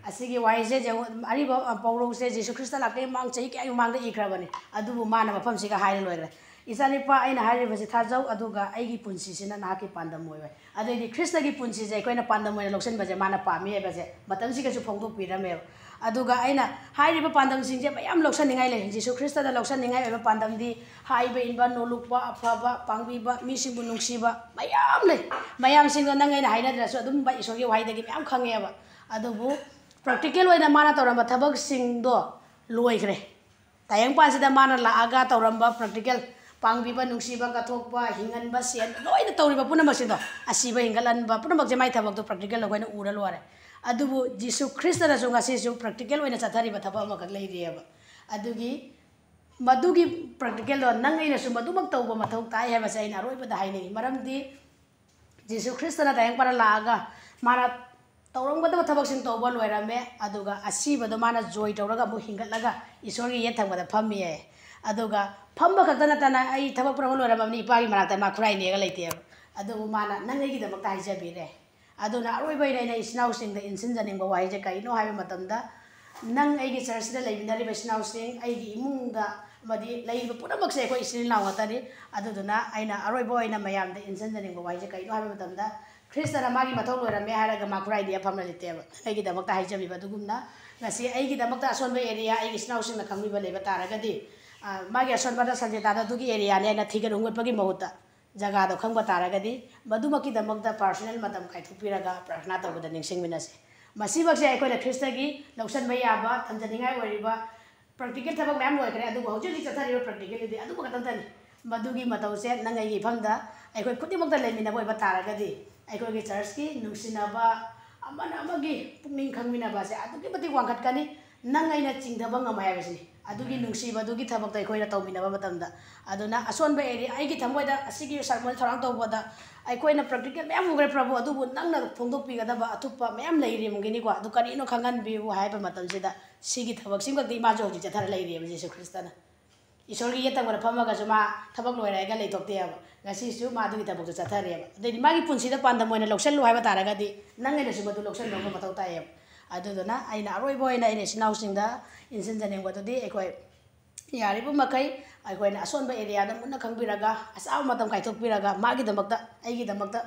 ꯑꯁꯤꯒꯤ ꯋꯥꯍꯩꯁꯦ ꯌꯦꯡꯉꯨ, ꯑꯔꯤꯕ, ꯑ, ꯄꯥꯎꯔꯧꯁꯦ ꯖꯤꯁꯨ ꯈ꯭ꯔꯤꯁꯇ ꯂꯥꯛꯇ꯭ꯔꯤꯉꯩ ꯃꯃꯥꯡ ꯆꯍꯤ ꯀꯌꯥꯒꯤ ꯃꯃꯥꯡꯗ ꯏꯈ꯭ꯔꯕꯅꯤ, ꯑꯗꯨꯕꯨ ꯃꯥꯅ ꯃꯐꯝꯁꯤꯒ ꯍꯥꯏꯔ ꯂꯣꯏꯈ꯭ꯔꯦ꯫ "ꯏꯆꯥꯅꯤꯄꯥ, ꯑꯩꯅ ꯍꯥꯏꯔꯤꯕꯁꯤ ꯊꯥꯖꯧ, ꯑꯗꯨꯒ ꯑꯩꯒꯤ ꯄꯨꯟꯁꯤꯁꯤꯅ ꯅꯍꯥꯛꯀꯤ ꯄꯥꯟꯗꯝ ꯑꯣꯏꯔꯣꯏ"꯫ ꯑꯗꯩꯗꯤ ꯈ꯭ꯔꯤꯁꯇꯒꯤ ꯄꯨꯟꯁꯤꯁꯦ ꯑꯩꯈꯣꯏꯅ ꯄꯥꯟꯗꯝ ꯑꯣꯏꯅ ꯂꯧꯁꯤꯟꯕꯁꯦ ꯃꯥꯅ ꯄꯥꯝꯃꯤ ꯍꯥꯏꯕꯁꯦ ꯃꯇꯝꯁꯤꯒꯁꯨ ꯐꯣꯡꯗꯣꯛꯄꯤꯔꯝꯃꯦꯕ꯫ ꯑꯗꯨꯒ ꯑꯩꯅ ꯍꯥꯏꯔꯤꯕ ꯄꯥꯟꯗꯝꯁꯤꯡꯁꯦ ꯃꯌꯥꯝ ꯂꯧꯁꯟꯅꯤꯡꯉꯥꯏ ꯂꯩ꯫ ꯖꯤꯁꯨ ꯈ꯭ꯔꯤꯁꯇꯗ ꯂꯧꯁꯟꯅꯤꯡꯉꯥꯏ ꯑꯣꯏꯕ ꯄꯥꯟꯗꯝꯗꯤ ꯍꯥꯏꯕ ꯏꯟꯕ, ꯅꯣꯂꯨꯛꯄ, ꯑꯐꯕ, ꯄꯥꯡꯕꯤꯕ, ꯃꯤꯁꯤꯡꯕꯨ ꯅꯨꯡꯁꯤꯕ ꯃꯌꯥꯝ ꯂꯩ꯫ ꯃꯌꯥꯝꯁꯤꯡꯗꯣ ꯅꯪ ꯑꯩꯅ ꯍꯥꯏꯅꯗ꯭ꯔꯁꯨ ꯑꯗꯨꯝ ꯏꯁꯣꯔꯒꯤ ꯋꯥꯍꯩꯗꯒꯤ ꯃꯌꯥꯝ ꯈꯪꯉꯦꯕ꯫ ꯑꯗꯨꯕꯨ practical ꯑꯣꯏꯅ ꯃꯥꯅ ꯇꯧꯔꯝꯕ ꯊꯕꯛꯁꯤꯡꯗꯣ ꯂꯣꯏꯈ꯭ꯔꯦ꯫ ꯇꯥꯏꯕꯪꯄꯥꯟꯁꯤꯗ ꯃꯥꯅ ꯂꯥꯛꯑꯒ ꯇꯧꯔꯝꯕ practical, ꯄꯥꯡꯕꯤꯕ, ꯅꯨꯡꯁꯤꯕ, ꯀꯠꯊꯣꯛꯄ, ꯍꯤꯡꯍꯟꯕ, ꯁꯦꯟ, ꯂꯣꯏꯅ ꯇꯧꯔꯤꯕ ꯄꯨꯝꯅꯃꯛꯁꯤꯗꯣ, ꯑꯁꯤꯕ ꯍꯦꯟꯒꯠꯍꯟꯕ ꯄꯨꯝꯅꯃꯛꯁꯦ, ꯃꯥꯏ ꯊꯕꯛꯇꯣ practical ꯑꯩꯈꯣꯏꯅ ꯎꯔ ꯂꯣꯏꯔꯦ꯫ ꯑꯗꯨꯕꯨ ꯖꯤꯁꯨ ꯈ꯭ꯔꯤꯁꯇꯅꯁꯨ ꯉꯁꯤꯁꯨ practical ꯑꯣꯏꯅ ꯆꯠꯊꯔꯤꯕ ꯊꯕꯛ ꯑꯃꯈꯛ ꯂꯩꯔꯤꯑꯕ꯫ ꯑꯗꯨꯒꯤ, ꯃꯗꯨꯒꯤ practicalꯗꯣ ꯅꯪ ꯑꯩꯅꯁꯨ ꯃꯗꯨꯃꯛ ꯇꯧꯕ ꯃꯊꯧ ꯇꯥꯏ ꯍꯥꯏꯕꯁꯦ ꯑꯩꯅ ꯑꯔꯣꯏꯕꯗ ꯍꯥꯏꯅꯤꯡꯉꯤ꯫ ꯃꯔꯝꯗꯤ ꯖꯤꯁꯨ ꯈ꯭ꯔꯤꯁꯇꯅ ꯇꯥꯏꯕꯪꯄꯥꯟꯗ ꯂꯥꯛꯑꯒ ꯃꯥꯅ ꯇꯧꯔꯝꯒꯗꯕ ꯊꯕꯛꯁꯤꯡ ꯇꯧꯕ ꯂꯣꯏꯔꯝꯃꯦ, ꯑꯗꯨꯒ ꯑꯁꯤꯕꯗꯣ ꯃꯥꯅ ꯖꯣꯏ ꯇꯧꯔꯒ ꯑꯃꯨꯛ ꯍꯤꯡꯒꯠꯂꯒ ꯏꯁꯣꯔꯒꯤ ꯌꯦꯠ ꯊꯪꯕꯗ ꯐꯝꯃꯤ ꯍꯥꯏ꯫ ꯑꯗꯨꯒ ꯐꯝꯕ ꯈꯛꯇ ꯅꯠꯇꯅ, "ꯑꯩ ꯊꯕꯛ ꯄꯨꯝꯅꯃꯛ ꯂꯣꯏꯔꯝꯃꯕꯅꯤ, ꯏꯄꯥꯒꯤ ꯃꯅꯥꯛꯇ" ꯃꯥ ꯈꯨꯔꯥꯏ ꯅꯦꯛꯑꯒ ꯂꯩꯇꯦꯕ꯫ ꯑꯗꯨꯕꯨ ꯃꯥꯅ ꯅꯪ ꯑꯩꯒꯤꯗꯃꯛꯇ ꯍꯥꯏꯖꯕꯤꯔꯦ꯫ ꯑꯗꯨꯅ ꯑꯔꯣꯏꯕ ꯑꯣꯏꯅ ꯑꯩꯅ ꯏꯆꯤꯟ ꯏꯅꯥꯎꯁꯤꯡꯗ ꯏꯟꯁꯤꯟꯖꯅꯤꯡꯕ ꯋꯥꯍꯩꯁꯦ ꯀꯔꯤꯅꯣ ꯍꯥꯏꯕ ꯃꯇꯝꯗ, ꯅꯪ ꯑꯩꯒꯤ ꯆꯔꯆꯁꯤꯗ ꯂꯩꯃꯤꯟꯅꯔꯤꯕ ꯏꯆꯤꯟ ꯏꯅꯥꯎꯁꯤꯡ, ꯑꯩꯒꯤ ꯏꯃꯨꯡꯗ ꯑꯃꯗꯤ ꯂꯩꯔꯤꯕ ꯄꯨꯝꯅꯃꯛꯁꯦ ꯑꯩꯈꯣꯏ ꯏꯆꯤꯟ ꯏꯅꯥꯎ ꯉꯥꯛꯇꯅꯤ꯫ ꯑꯗꯨꯗꯨꯅ ꯑꯩꯅ ꯑꯔꯣꯏꯕ ꯑꯣꯏꯅ ꯃꯌꯥꯝꯗ ꯏꯟꯁꯤꯟꯖꯅꯤꯡꯕ ꯋꯥꯍꯩꯁꯦ ꯀꯔꯤꯅꯣ ꯍꯥꯏꯕ ꯃꯇꯝꯗ, ꯈ꯭ꯔꯤꯁꯇꯅ ꯃꯥꯒꯤ ꯃꯊꯧ ꯂꯣꯏꯔꯝꯃꯦ ꯍꯥꯏꯔꯒ ꯃꯥ ꯈꯨꯔꯥꯏꯗ ꯐꯝꯅ ꯂꯩꯇꯦꯕ꯫ ꯑꯩꯒꯤꯗꯃꯛꯇ ꯍꯥꯏꯖꯕꯤꯕ ꯑꯗꯨꯒꯨꯝꯅ, ꯉꯁꯤ ꯑꯩꯒꯤꯗꯃꯛꯇ ꯑꯁꯣꯟꯕ ꯑꯦꯔꯤꯌꯥ ꯑꯩꯒꯤ ꯏꯆꯤꯟ ꯏꯅꯥꯎꯁꯤꯡꯅ ꯈꯪꯕꯤꯕ ꯂꯩꯕ ꯇꯥꯔꯒꯗꯤ, ꯑ, ꯃꯥꯒꯤ ꯑꯁꯣꯟꯕꯗ ꯁꯟꯖꯦꯇꯥꯗ ꯑꯗꯨꯒꯤ ꯑꯦꯔꯤꯌꯥꯅꯦ ꯍꯥꯏꯅ ꯊꯤꯒꯠ ꯍꯨꯝꯒꯠꯄꯒꯤ ꯃꯍꯨꯠꯇ, ꯖꯒꯥꯗꯣ ꯈꯪꯕ ꯇꯥꯔꯒꯗꯤ, ꯃꯗꯨꯃꯛꯀꯤꯗꯃꯛꯇ personal ꯃꯇꯝ ꯀꯥꯏꯊꯣꯛꯄꯤꯔꯒ ꯄ꯭ꯔꯥꯔꯊꯅꯥ ꯇꯧꯕꯗ ꯅꯤꯡꯁꯤꯡꯃꯤꯟꯅꯁꯤ꯫ ꯃꯁꯤꯃꯛꯁꯦ ꯑꯩꯈꯣꯏꯅ ꯈ꯭ꯔꯤꯁꯇꯒꯤ ꯂꯧꯁꯤꯟꯕ ꯌꯥꯕ, ꯊꯝꯖꯅꯤꯡꯉꯥꯏ ꯑꯣꯏꯔꯤꯕ practical ꯊꯕꯛ ꯃꯌꯥꯝ ꯂꯣꯏꯈ꯭ꯔꯦ, ꯑꯗꯨꯕꯨ ꯍꯧꯖꯤꯛ ꯍꯧꯖꯤꯛ ꯆꯠꯊꯔꯤꯕ practicalꯗꯨꯗꯤ ꯑꯗꯨ ꯈꯛꯇꯪꯇꯅꯤ꯫ ꯃꯗꯨꯒꯤ ꯃꯇꯧꯁꯦ ꯅꯪ ꯑꯩꯒꯤ ꯏꯐꯝꯗ ꯑꯩꯈꯣꯏ ꯈꯨꯗꯤꯡꯃꯛꯇ ꯂꯩꯃꯤꯟꯅꯕ ꯑꯣꯏꯕ ꯇꯥꯔꯒꯗꯤ, ꯑꯩꯈꯣꯏꯒꯤ ꯆꯔꯆꯀꯤ ꯅꯨꯡꯁꯤꯅꯕ, ꯑꯃꯅ ꯑꯃꯒꯤ ꯄꯨꯛꯅꯤꯡ ꯈꯪꯃꯤꯟꯅꯕ ꯑꯁꯦ ꯑꯗꯨꯛꯀꯤ ꯃꯇꯤꯛ ꯋꯥꯡꯈꯠꯀꯅꯤ꯫ ꯅꯪ ꯑꯩꯅ ꯆꯤꯡꯊꯕ ꯉꯝꯃꯣꯏ ꯍꯥꯏꯕꯁꯤꯅꯤ꯫ ꯑꯗꯨꯒꯤ ꯅꯨꯡꯁꯤꯕꯗꯨꯒꯤ ꯊꯕꯛꯇ ꯑꯩꯈꯣꯏꯅ ꯇꯧꯃꯤꯟꯅꯕ ꯃꯇꯝꯗ, ꯑꯗꯨꯅ ꯑꯁꯣꯟꯕ ꯑꯦꯔꯤꯌꯥ, ꯑꯩꯒꯤ ꯊꯃꯣꯏꯗ ꯑꯁꯤꯒꯤ ꯁꯔꯃꯟ ꯊꯧꯔꯥꯡ ꯇꯧꯕꯗ ꯑꯩꯈꯣꯏꯅ practical ꯃꯌꯥꯝ ꯎꯈ꯭ꯔꯦ ꯄ꯭ꯔꯚꯨ, ꯑꯗꯨꯕꯨ ꯅꯪꯅ ꯐꯣꯡꯗꯣꯛꯄꯤꯒꯗꯕ ꯑꯊꯨꯞꯄ ꯃꯌꯥꯝ ꯂꯩꯔꯝꯒꯅꯤꯀꯣ, ꯑꯗꯨ ꯀꯔꯤꯅꯣ ꯈꯪꯍꯟꯕꯤꯌꯨ ꯍꯥꯏꯕ ꯃꯇꯝꯁꯤꯗ, ꯁꯤꯒꯤ ꯊꯕꯛꯁꯤꯃꯈꯛꯇꯤ ꯃꯥꯁꯨ ꯍꯧꯖꯤꯛ ꯆꯠꯊꯔ ꯂꯩꯔꯤꯑꯕ ꯖꯤꯁꯨ ꯈ꯭ꯔꯤꯁꯇꯅ꯫ ꯏꯁꯣꯔꯒꯤ ꯌꯦꯠ ꯊꯪꯕꯗ ꯐꯝꯃꯒꯁꯨ ꯃꯥ ꯊꯕꯛ ꯂꯣꯏꯔꯦ ꯍꯥꯏꯔꯒ ꯂꯩꯊꯣꯛꯇꯦꯕ꯫ ꯉꯁꯤꯁꯨ ꯃꯥ ꯑꯗꯨꯒꯤ ꯊꯕꯛꯇꯣ ꯆꯠꯊꯔꯤꯑꯕ꯫ ꯑꯗꯩꯗꯤ ꯃꯥꯒꯤ ꯄꯨꯟꯁꯤꯗ ꯄꯥꯟꯗꯝ ꯑꯣꯏꯅ ꯂꯧꯁꯜꯂꯨ ꯍꯥꯏꯕ ꯇꯥꯔꯒꯗꯤ, ꯅꯪ ꯑꯩꯅꯁꯨ ꯃꯗꯨ ꯂꯧꯁꯟꯕ ꯑꯃ ꯃꯊꯧ ꯇꯥꯏꯌꯦꯕ꯫ ꯑꯗꯨꯗꯨꯅ ꯑꯩꯅ ꯑꯔꯣꯏꯕ ꯑꯣꯏꯅ ꯑꯩꯅ ꯏꯆꯤꯟ ꯏꯅꯥꯎꯁꯤꯡꯗ ꯏꯟꯁꯤꯟꯖꯅꯤꯡꯕꯗꯨꯗꯤ, ꯑꯩꯈꯣꯏ ꯌꯥꯔꯤꯕ ꯃꯈꯩ, ꯑꯩꯈꯣꯏꯅ ꯑꯁꯣꯟꯕ ꯑꯦꯔꯤꯌꯥꯗ ꯃꯨꯟꯅ ꯈꯪꯕꯤꯔꯒ, ꯑꯆꯥꯕ ꯃꯇꯝ ꯀꯥꯏꯊꯣꯛꯄꯤꯔꯒ, ꯃꯥꯒꯤꯗꯃꯛꯇ, ꯑꯩꯒꯤꯗꯃꯛꯇ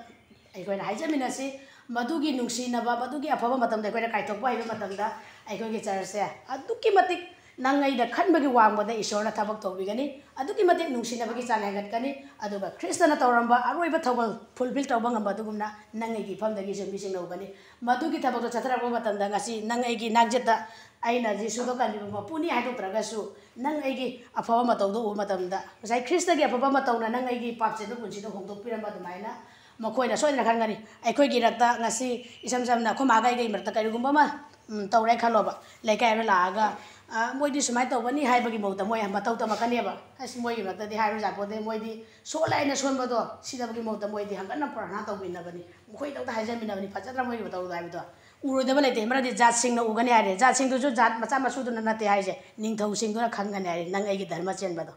ꯑꯩꯈꯣꯏꯅ ꯍꯥꯏꯖꯃꯤꯟꯅꯁꯤ꯫ ꯃꯗꯨꯒꯤ ꯅꯨꯡꯁꯤꯅꯕ, ꯃꯗꯨꯒꯤ ꯑꯐꯕ ꯃꯇꯝꯗ ꯑꯩꯈꯣꯏꯅ ꯀꯥꯏꯊꯣꯛꯄ ꯍꯩꯕ ꯃꯇꯝꯗ, ꯑꯩꯈꯣꯏꯒꯤ ꯆꯔꯆꯁꯦ ꯑꯗꯨꯛꯀꯤ ꯃꯇꯤꯛ ꯅꯪ ꯑꯩꯅ ꯈꯟꯕꯒꯤ ꯋꯥꯡꯃꯗ ꯏꯁꯣꯔꯅ ꯊꯕꯛ ꯇꯧꯕꯤꯒꯅꯤ꯫ ꯑꯗꯨꯛꯀꯤ ꯃꯇꯤꯛ ꯅꯨꯡꯁꯤꯅꯕꯒꯤ ꯆꯥꯡ ꯍꯦꯟꯒꯠꯀꯅꯤ꯫ ꯑꯗꯨꯒ ꯈ꯭ꯔꯤꯁꯇꯅ ꯇꯧꯔꯝꯕ ꯑꯔꯣꯏꯕ ꯊꯧꯒꯜ ꯐꯨꯜꯐꯤꯜ ꯇꯧꯕ ꯉꯝꯕ ꯑꯗꯨꯒꯨꯝꯅ ꯅꯪ ꯑꯩꯒꯤ ꯏꯐꯝꯗꯒꯤꯁꯨ ꯃꯤꯁꯤꯡꯅ ꯎꯒꯅꯤ꯫ ꯃꯗꯨꯒꯤ ꯊꯕꯛꯇꯣ ꯆꯠꯊꯔꯛꯄ ꯃꯇꯝꯗ ꯉꯁꯤ ꯅꯪ ꯑꯩꯒꯤ ꯅꯥꯛꯌꯦꯠꯇ ꯑꯩꯅ ꯖꯤꯁꯨꯗꯣ ꯀꯟꯕꯤꯕ ꯃꯄꯨꯅꯤ ꯍꯥꯏꯗꯣꯛꯇ꯭ꯔꯒꯁꯨ, ꯅꯪ ꯑꯩꯒꯤ ꯑꯐꯕ ꯃꯇꯧꯗꯣ ꯎꯕ ꯃꯇꯝꯗ, ꯉꯁꯥꯏ ꯈ꯭ꯔꯤꯁꯇꯒꯤ ꯑꯐꯕ ꯃꯇꯧꯅ ꯅꯪ ꯑꯩꯒꯤ ꯄꯥꯞ ꯆꯦꯟꯕ ꯄꯨꯟꯁꯤꯗꯣ ꯍꯣꯡꯗꯣꯛꯄꯤꯔꯝꯕ ꯑꯗꯨꯃꯥꯏꯅ ꯃꯈꯣꯏꯅ ꯁꯣꯏꯗꯅ ꯈꯟꯒꯅꯤ꯫ ꯑꯩꯈꯣꯏꯒꯤ ꯏꯔꯛꯇ ꯉꯁꯤ ꯏꯁꯝ ꯁꯝꯅ ꯑꯩꯈꯣꯏ ꯃꯥꯒ ꯑꯩꯒ ꯃꯔꯛꯇ ꯀꯔꯤꯒꯨꯝꯕ ꯑꯃ, ꯎꯝ, ꯇꯧꯔꯦ ꯈꯜꯂꯣꯕ, ꯂꯩꯀꯥꯏ ꯑꯃ ꯂꯥꯛꯑꯒ, "ꯑ, ꯃꯣꯏꯗꯤ ꯁꯨꯃꯥꯏꯅ ꯇꯧꯕꯅꯤ" ꯍꯥꯏꯕꯒꯤ ꯃꯍꯨꯠꯇ ꯃꯣꯏ ꯃꯇꯧ ꯇꯝꯃꯛꯀꯅꯦꯕ꯫ ꯑꯁ, ꯃꯣꯏꯒꯤ ꯃꯔꯛꯇꯗꯤ ꯍꯥꯏꯔꯨꯖꯥꯄꯣꯠꯇꯦ, ꯃꯣꯏꯗꯤ ꯁꯣꯜꯂꯦ ꯍꯥꯏꯅ ꯁꯣꯟꯕꯗꯣ ꯁꯤꯗꯕꯒꯤ ꯃꯍꯨꯠꯇ ꯃꯣꯏꯗꯤ ꯍꯪꯒꯠꯅ ꯄ꯭ꯔꯥꯔꯊꯅꯥ ꯇꯧꯃꯤꯟꯅꯕꯅꯤ, ꯃꯈꯣꯏꯗꯧꯗ ꯍꯥꯏꯖꯃꯤꯟꯅꯕꯅꯤ, ꯐꯖꯗ꯭ꯔꯥ ꯃꯣꯏꯒꯤ ꯃꯇꯧꯗꯣ ꯍꯥꯏꯕꯗꯣ? ꯎꯔꯣꯏꯗꯕ ꯂꯩꯇꯦ꯫ ꯃꯔꯝꯗꯤ ꯖꯥꯠꯁꯤꯡꯅ ꯎꯒꯅꯤ ꯍꯥꯏꯔꯦ꯫ ꯖꯥꯠꯁꯤꯡꯗꯨꯁꯨ ꯖꯥꯠ ꯃꯆꯥ ꯃꯁꯨꯗꯨꯅ ꯅꯠꯇꯦ ꯍꯥꯏꯁꯦ, ꯅꯤꯡꯊꯧꯁꯤꯡꯗꯨꯅ ꯈꯪꯒꯅꯤ ꯍꯥꯏꯔꯦ ꯅꯪ ꯑꯩꯒꯤ ꯙꯔꯃ ꯆꯦꯟꯕꯗꯣ꯫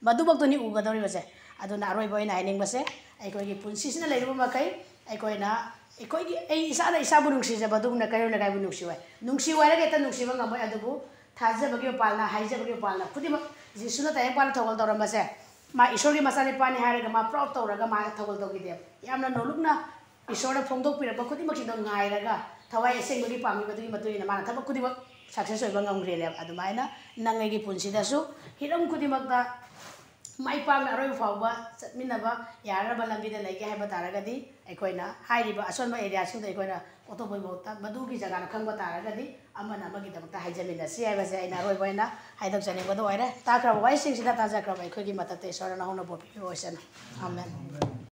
ꯃꯗꯨꯃꯛꯇꯨꯅꯤ ꯎꯒꯗꯧꯔꯤꯕꯁꯦ꯫ ꯑꯗꯨꯅ ꯑꯔꯣꯏꯕ ꯑꯣꯏꯅ ꯍꯥꯏꯅꯤꯡꯕꯁꯦ, ꯑꯩꯈꯣꯏꯒꯤ ꯄꯨꯟꯁꯤꯁꯤꯅ ꯂꯩꯔꯨꯕ ꯃꯈꯩ ꯑꯩꯈꯣꯏꯅ, ꯑꯩꯈꯣꯏꯒꯤ, ꯑꯩ ꯏꯁꯥꯅ ꯏꯁꯥꯕꯨ ꯅꯨꯡꯁꯤꯖꯕ ꯑꯗꯨꯒꯨꯝꯅ ꯀꯩꯔꯣꯜ ꯂꯩꯀꯥꯏꯕꯨ ꯅꯨꯡꯁꯤꯌꯨ ꯍꯥꯏ꯫ ꯅꯨꯡꯁꯤꯌꯨ ꯍꯥꯏꯔꯒ ꯍꯦꯛꯇ ꯅꯨꯡꯁꯤꯕ ꯉꯝꯃꯣꯏ, ꯑꯗꯨꯕꯨ ꯊꯥꯖꯕꯒꯤ ꯃꯄꯥꯜꯅ, ꯍꯥꯏꯖꯕꯒꯤ ꯃꯄꯥꯜꯅ ꯈꯨꯗꯤꯡꯃꯛ ꯖꯤꯁꯨꯅ ꯇꯥꯏꯕꯪꯄꯥꯟꯗ ꯊꯧꯒꯜ ꯇꯧꯔꯝꯕꯁꯦ, ꯃꯥ ꯏꯁꯣꯔꯒꯤ ꯃꯆꯥꯅꯤꯄꯥꯅꯤ ꯍꯥꯏꯔꯒ ꯃꯥ ꯄ꯭ꯔꯥꯎꯗ ꯇꯧꯔꯒ ꯃꯥ ꯊꯧꯒꯜ ꯇꯧꯈꯤꯗꯦꯕ꯫ ꯌꯥꯝꯅ ꯅꯣꯂꯨꯛꯅ ꯏꯁꯣꯔꯅ ꯐꯣꯡꯗꯣꯛꯄꯤꯔꯛꯄ ꯈꯨꯗꯤꯡꯃꯛꯁꯤꯡꯗꯣ ꯉꯥꯏꯔꯒ ꯊꯋꯥꯏ ꯑꯁꯦꯡꯕꯒꯤ ꯄꯥꯝꯕꯤꯕꯗꯨꯒꯤ ꯃꯇꯨꯡ ꯏꯟꯅ ꯃꯥꯅ ꯊꯕꯛ ꯈꯨꯗꯤꯡꯃꯛ ꯁꯛꯁꯦꯁ ꯑꯣꯏꯕ ꯉꯝꯈ꯭ꯔꯦꯅꯦꯕ꯫ ꯑꯗꯨꯃꯥꯏꯅ ꯅꯪ ꯑꯩꯒꯤ ꯄꯨꯟꯁꯤꯗꯁꯨ ꯍꯤꯔꯝ ꯈꯨꯗꯤꯡꯃꯛꯇ ꯃꯥꯏ ꯄꯥꯛꯅ ꯑꯔꯣꯏꯕ ꯐꯥꯎꯕ ꯆꯠꯃꯤꯟꯅꯕ ꯌꯥꯅꯅꯕ ꯂꯝꯕꯤꯗ ꯂꯩꯒꯦ ꯍꯥꯏꯕ ꯇꯥꯔꯒꯗꯤ, ꯑꯩꯈꯣꯏꯅ ꯍꯥꯏꯔꯤꯕ ꯑꯁꯣꯟꯕ ꯑꯦꯔꯤꯌꯥꯁꯤꯡꯗꯣ ꯑꯩꯈꯣꯏꯅ ꯀꯣꯛꯊꯣꯛꯄꯒꯤ ꯃꯍꯨꯠꯇ ꯃꯗꯨꯒꯤ ꯖꯒꯥꯗ ꯈꯪꯕ ꯇꯥꯔꯒꯗꯤ ꯑꯃꯅ ꯑꯃꯒꯤꯗꯃꯛꯇ ꯍꯥꯏꯖꯃꯤꯟꯅꯁꯤ ꯍꯥꯏꯕꯁꯦ ꯑꯩꯅ ꯑꯔꯣꯏꯕ ꯑꯣꯏꯅ ꯍꯥꯏꯗꯣꯛꯆꯅꯤꯡꯕꯗꯣ ꯑꯣꯏꯔꯦ꯫ ꯇꯥꯈ꯭ꯔꯕ ꯋꯥꯍꯩꯁꯤꯡꯁꯤꯅ ꯇꯥꯖꯈ꯭ꯔꯕ ꯑꯩꯈꯣꯏꯒꯤ ꯃꯊꯛꯇ ꯏꯁꯣꯔꯅ ꯅꯧꯍꯧꯅ ꯕꯣꯔ ꯄꯤꯕꯤꯕ ꯑꯣꯏꯁꯅꯨ꯫ ꯑꯥꯃꯦꯟ꯫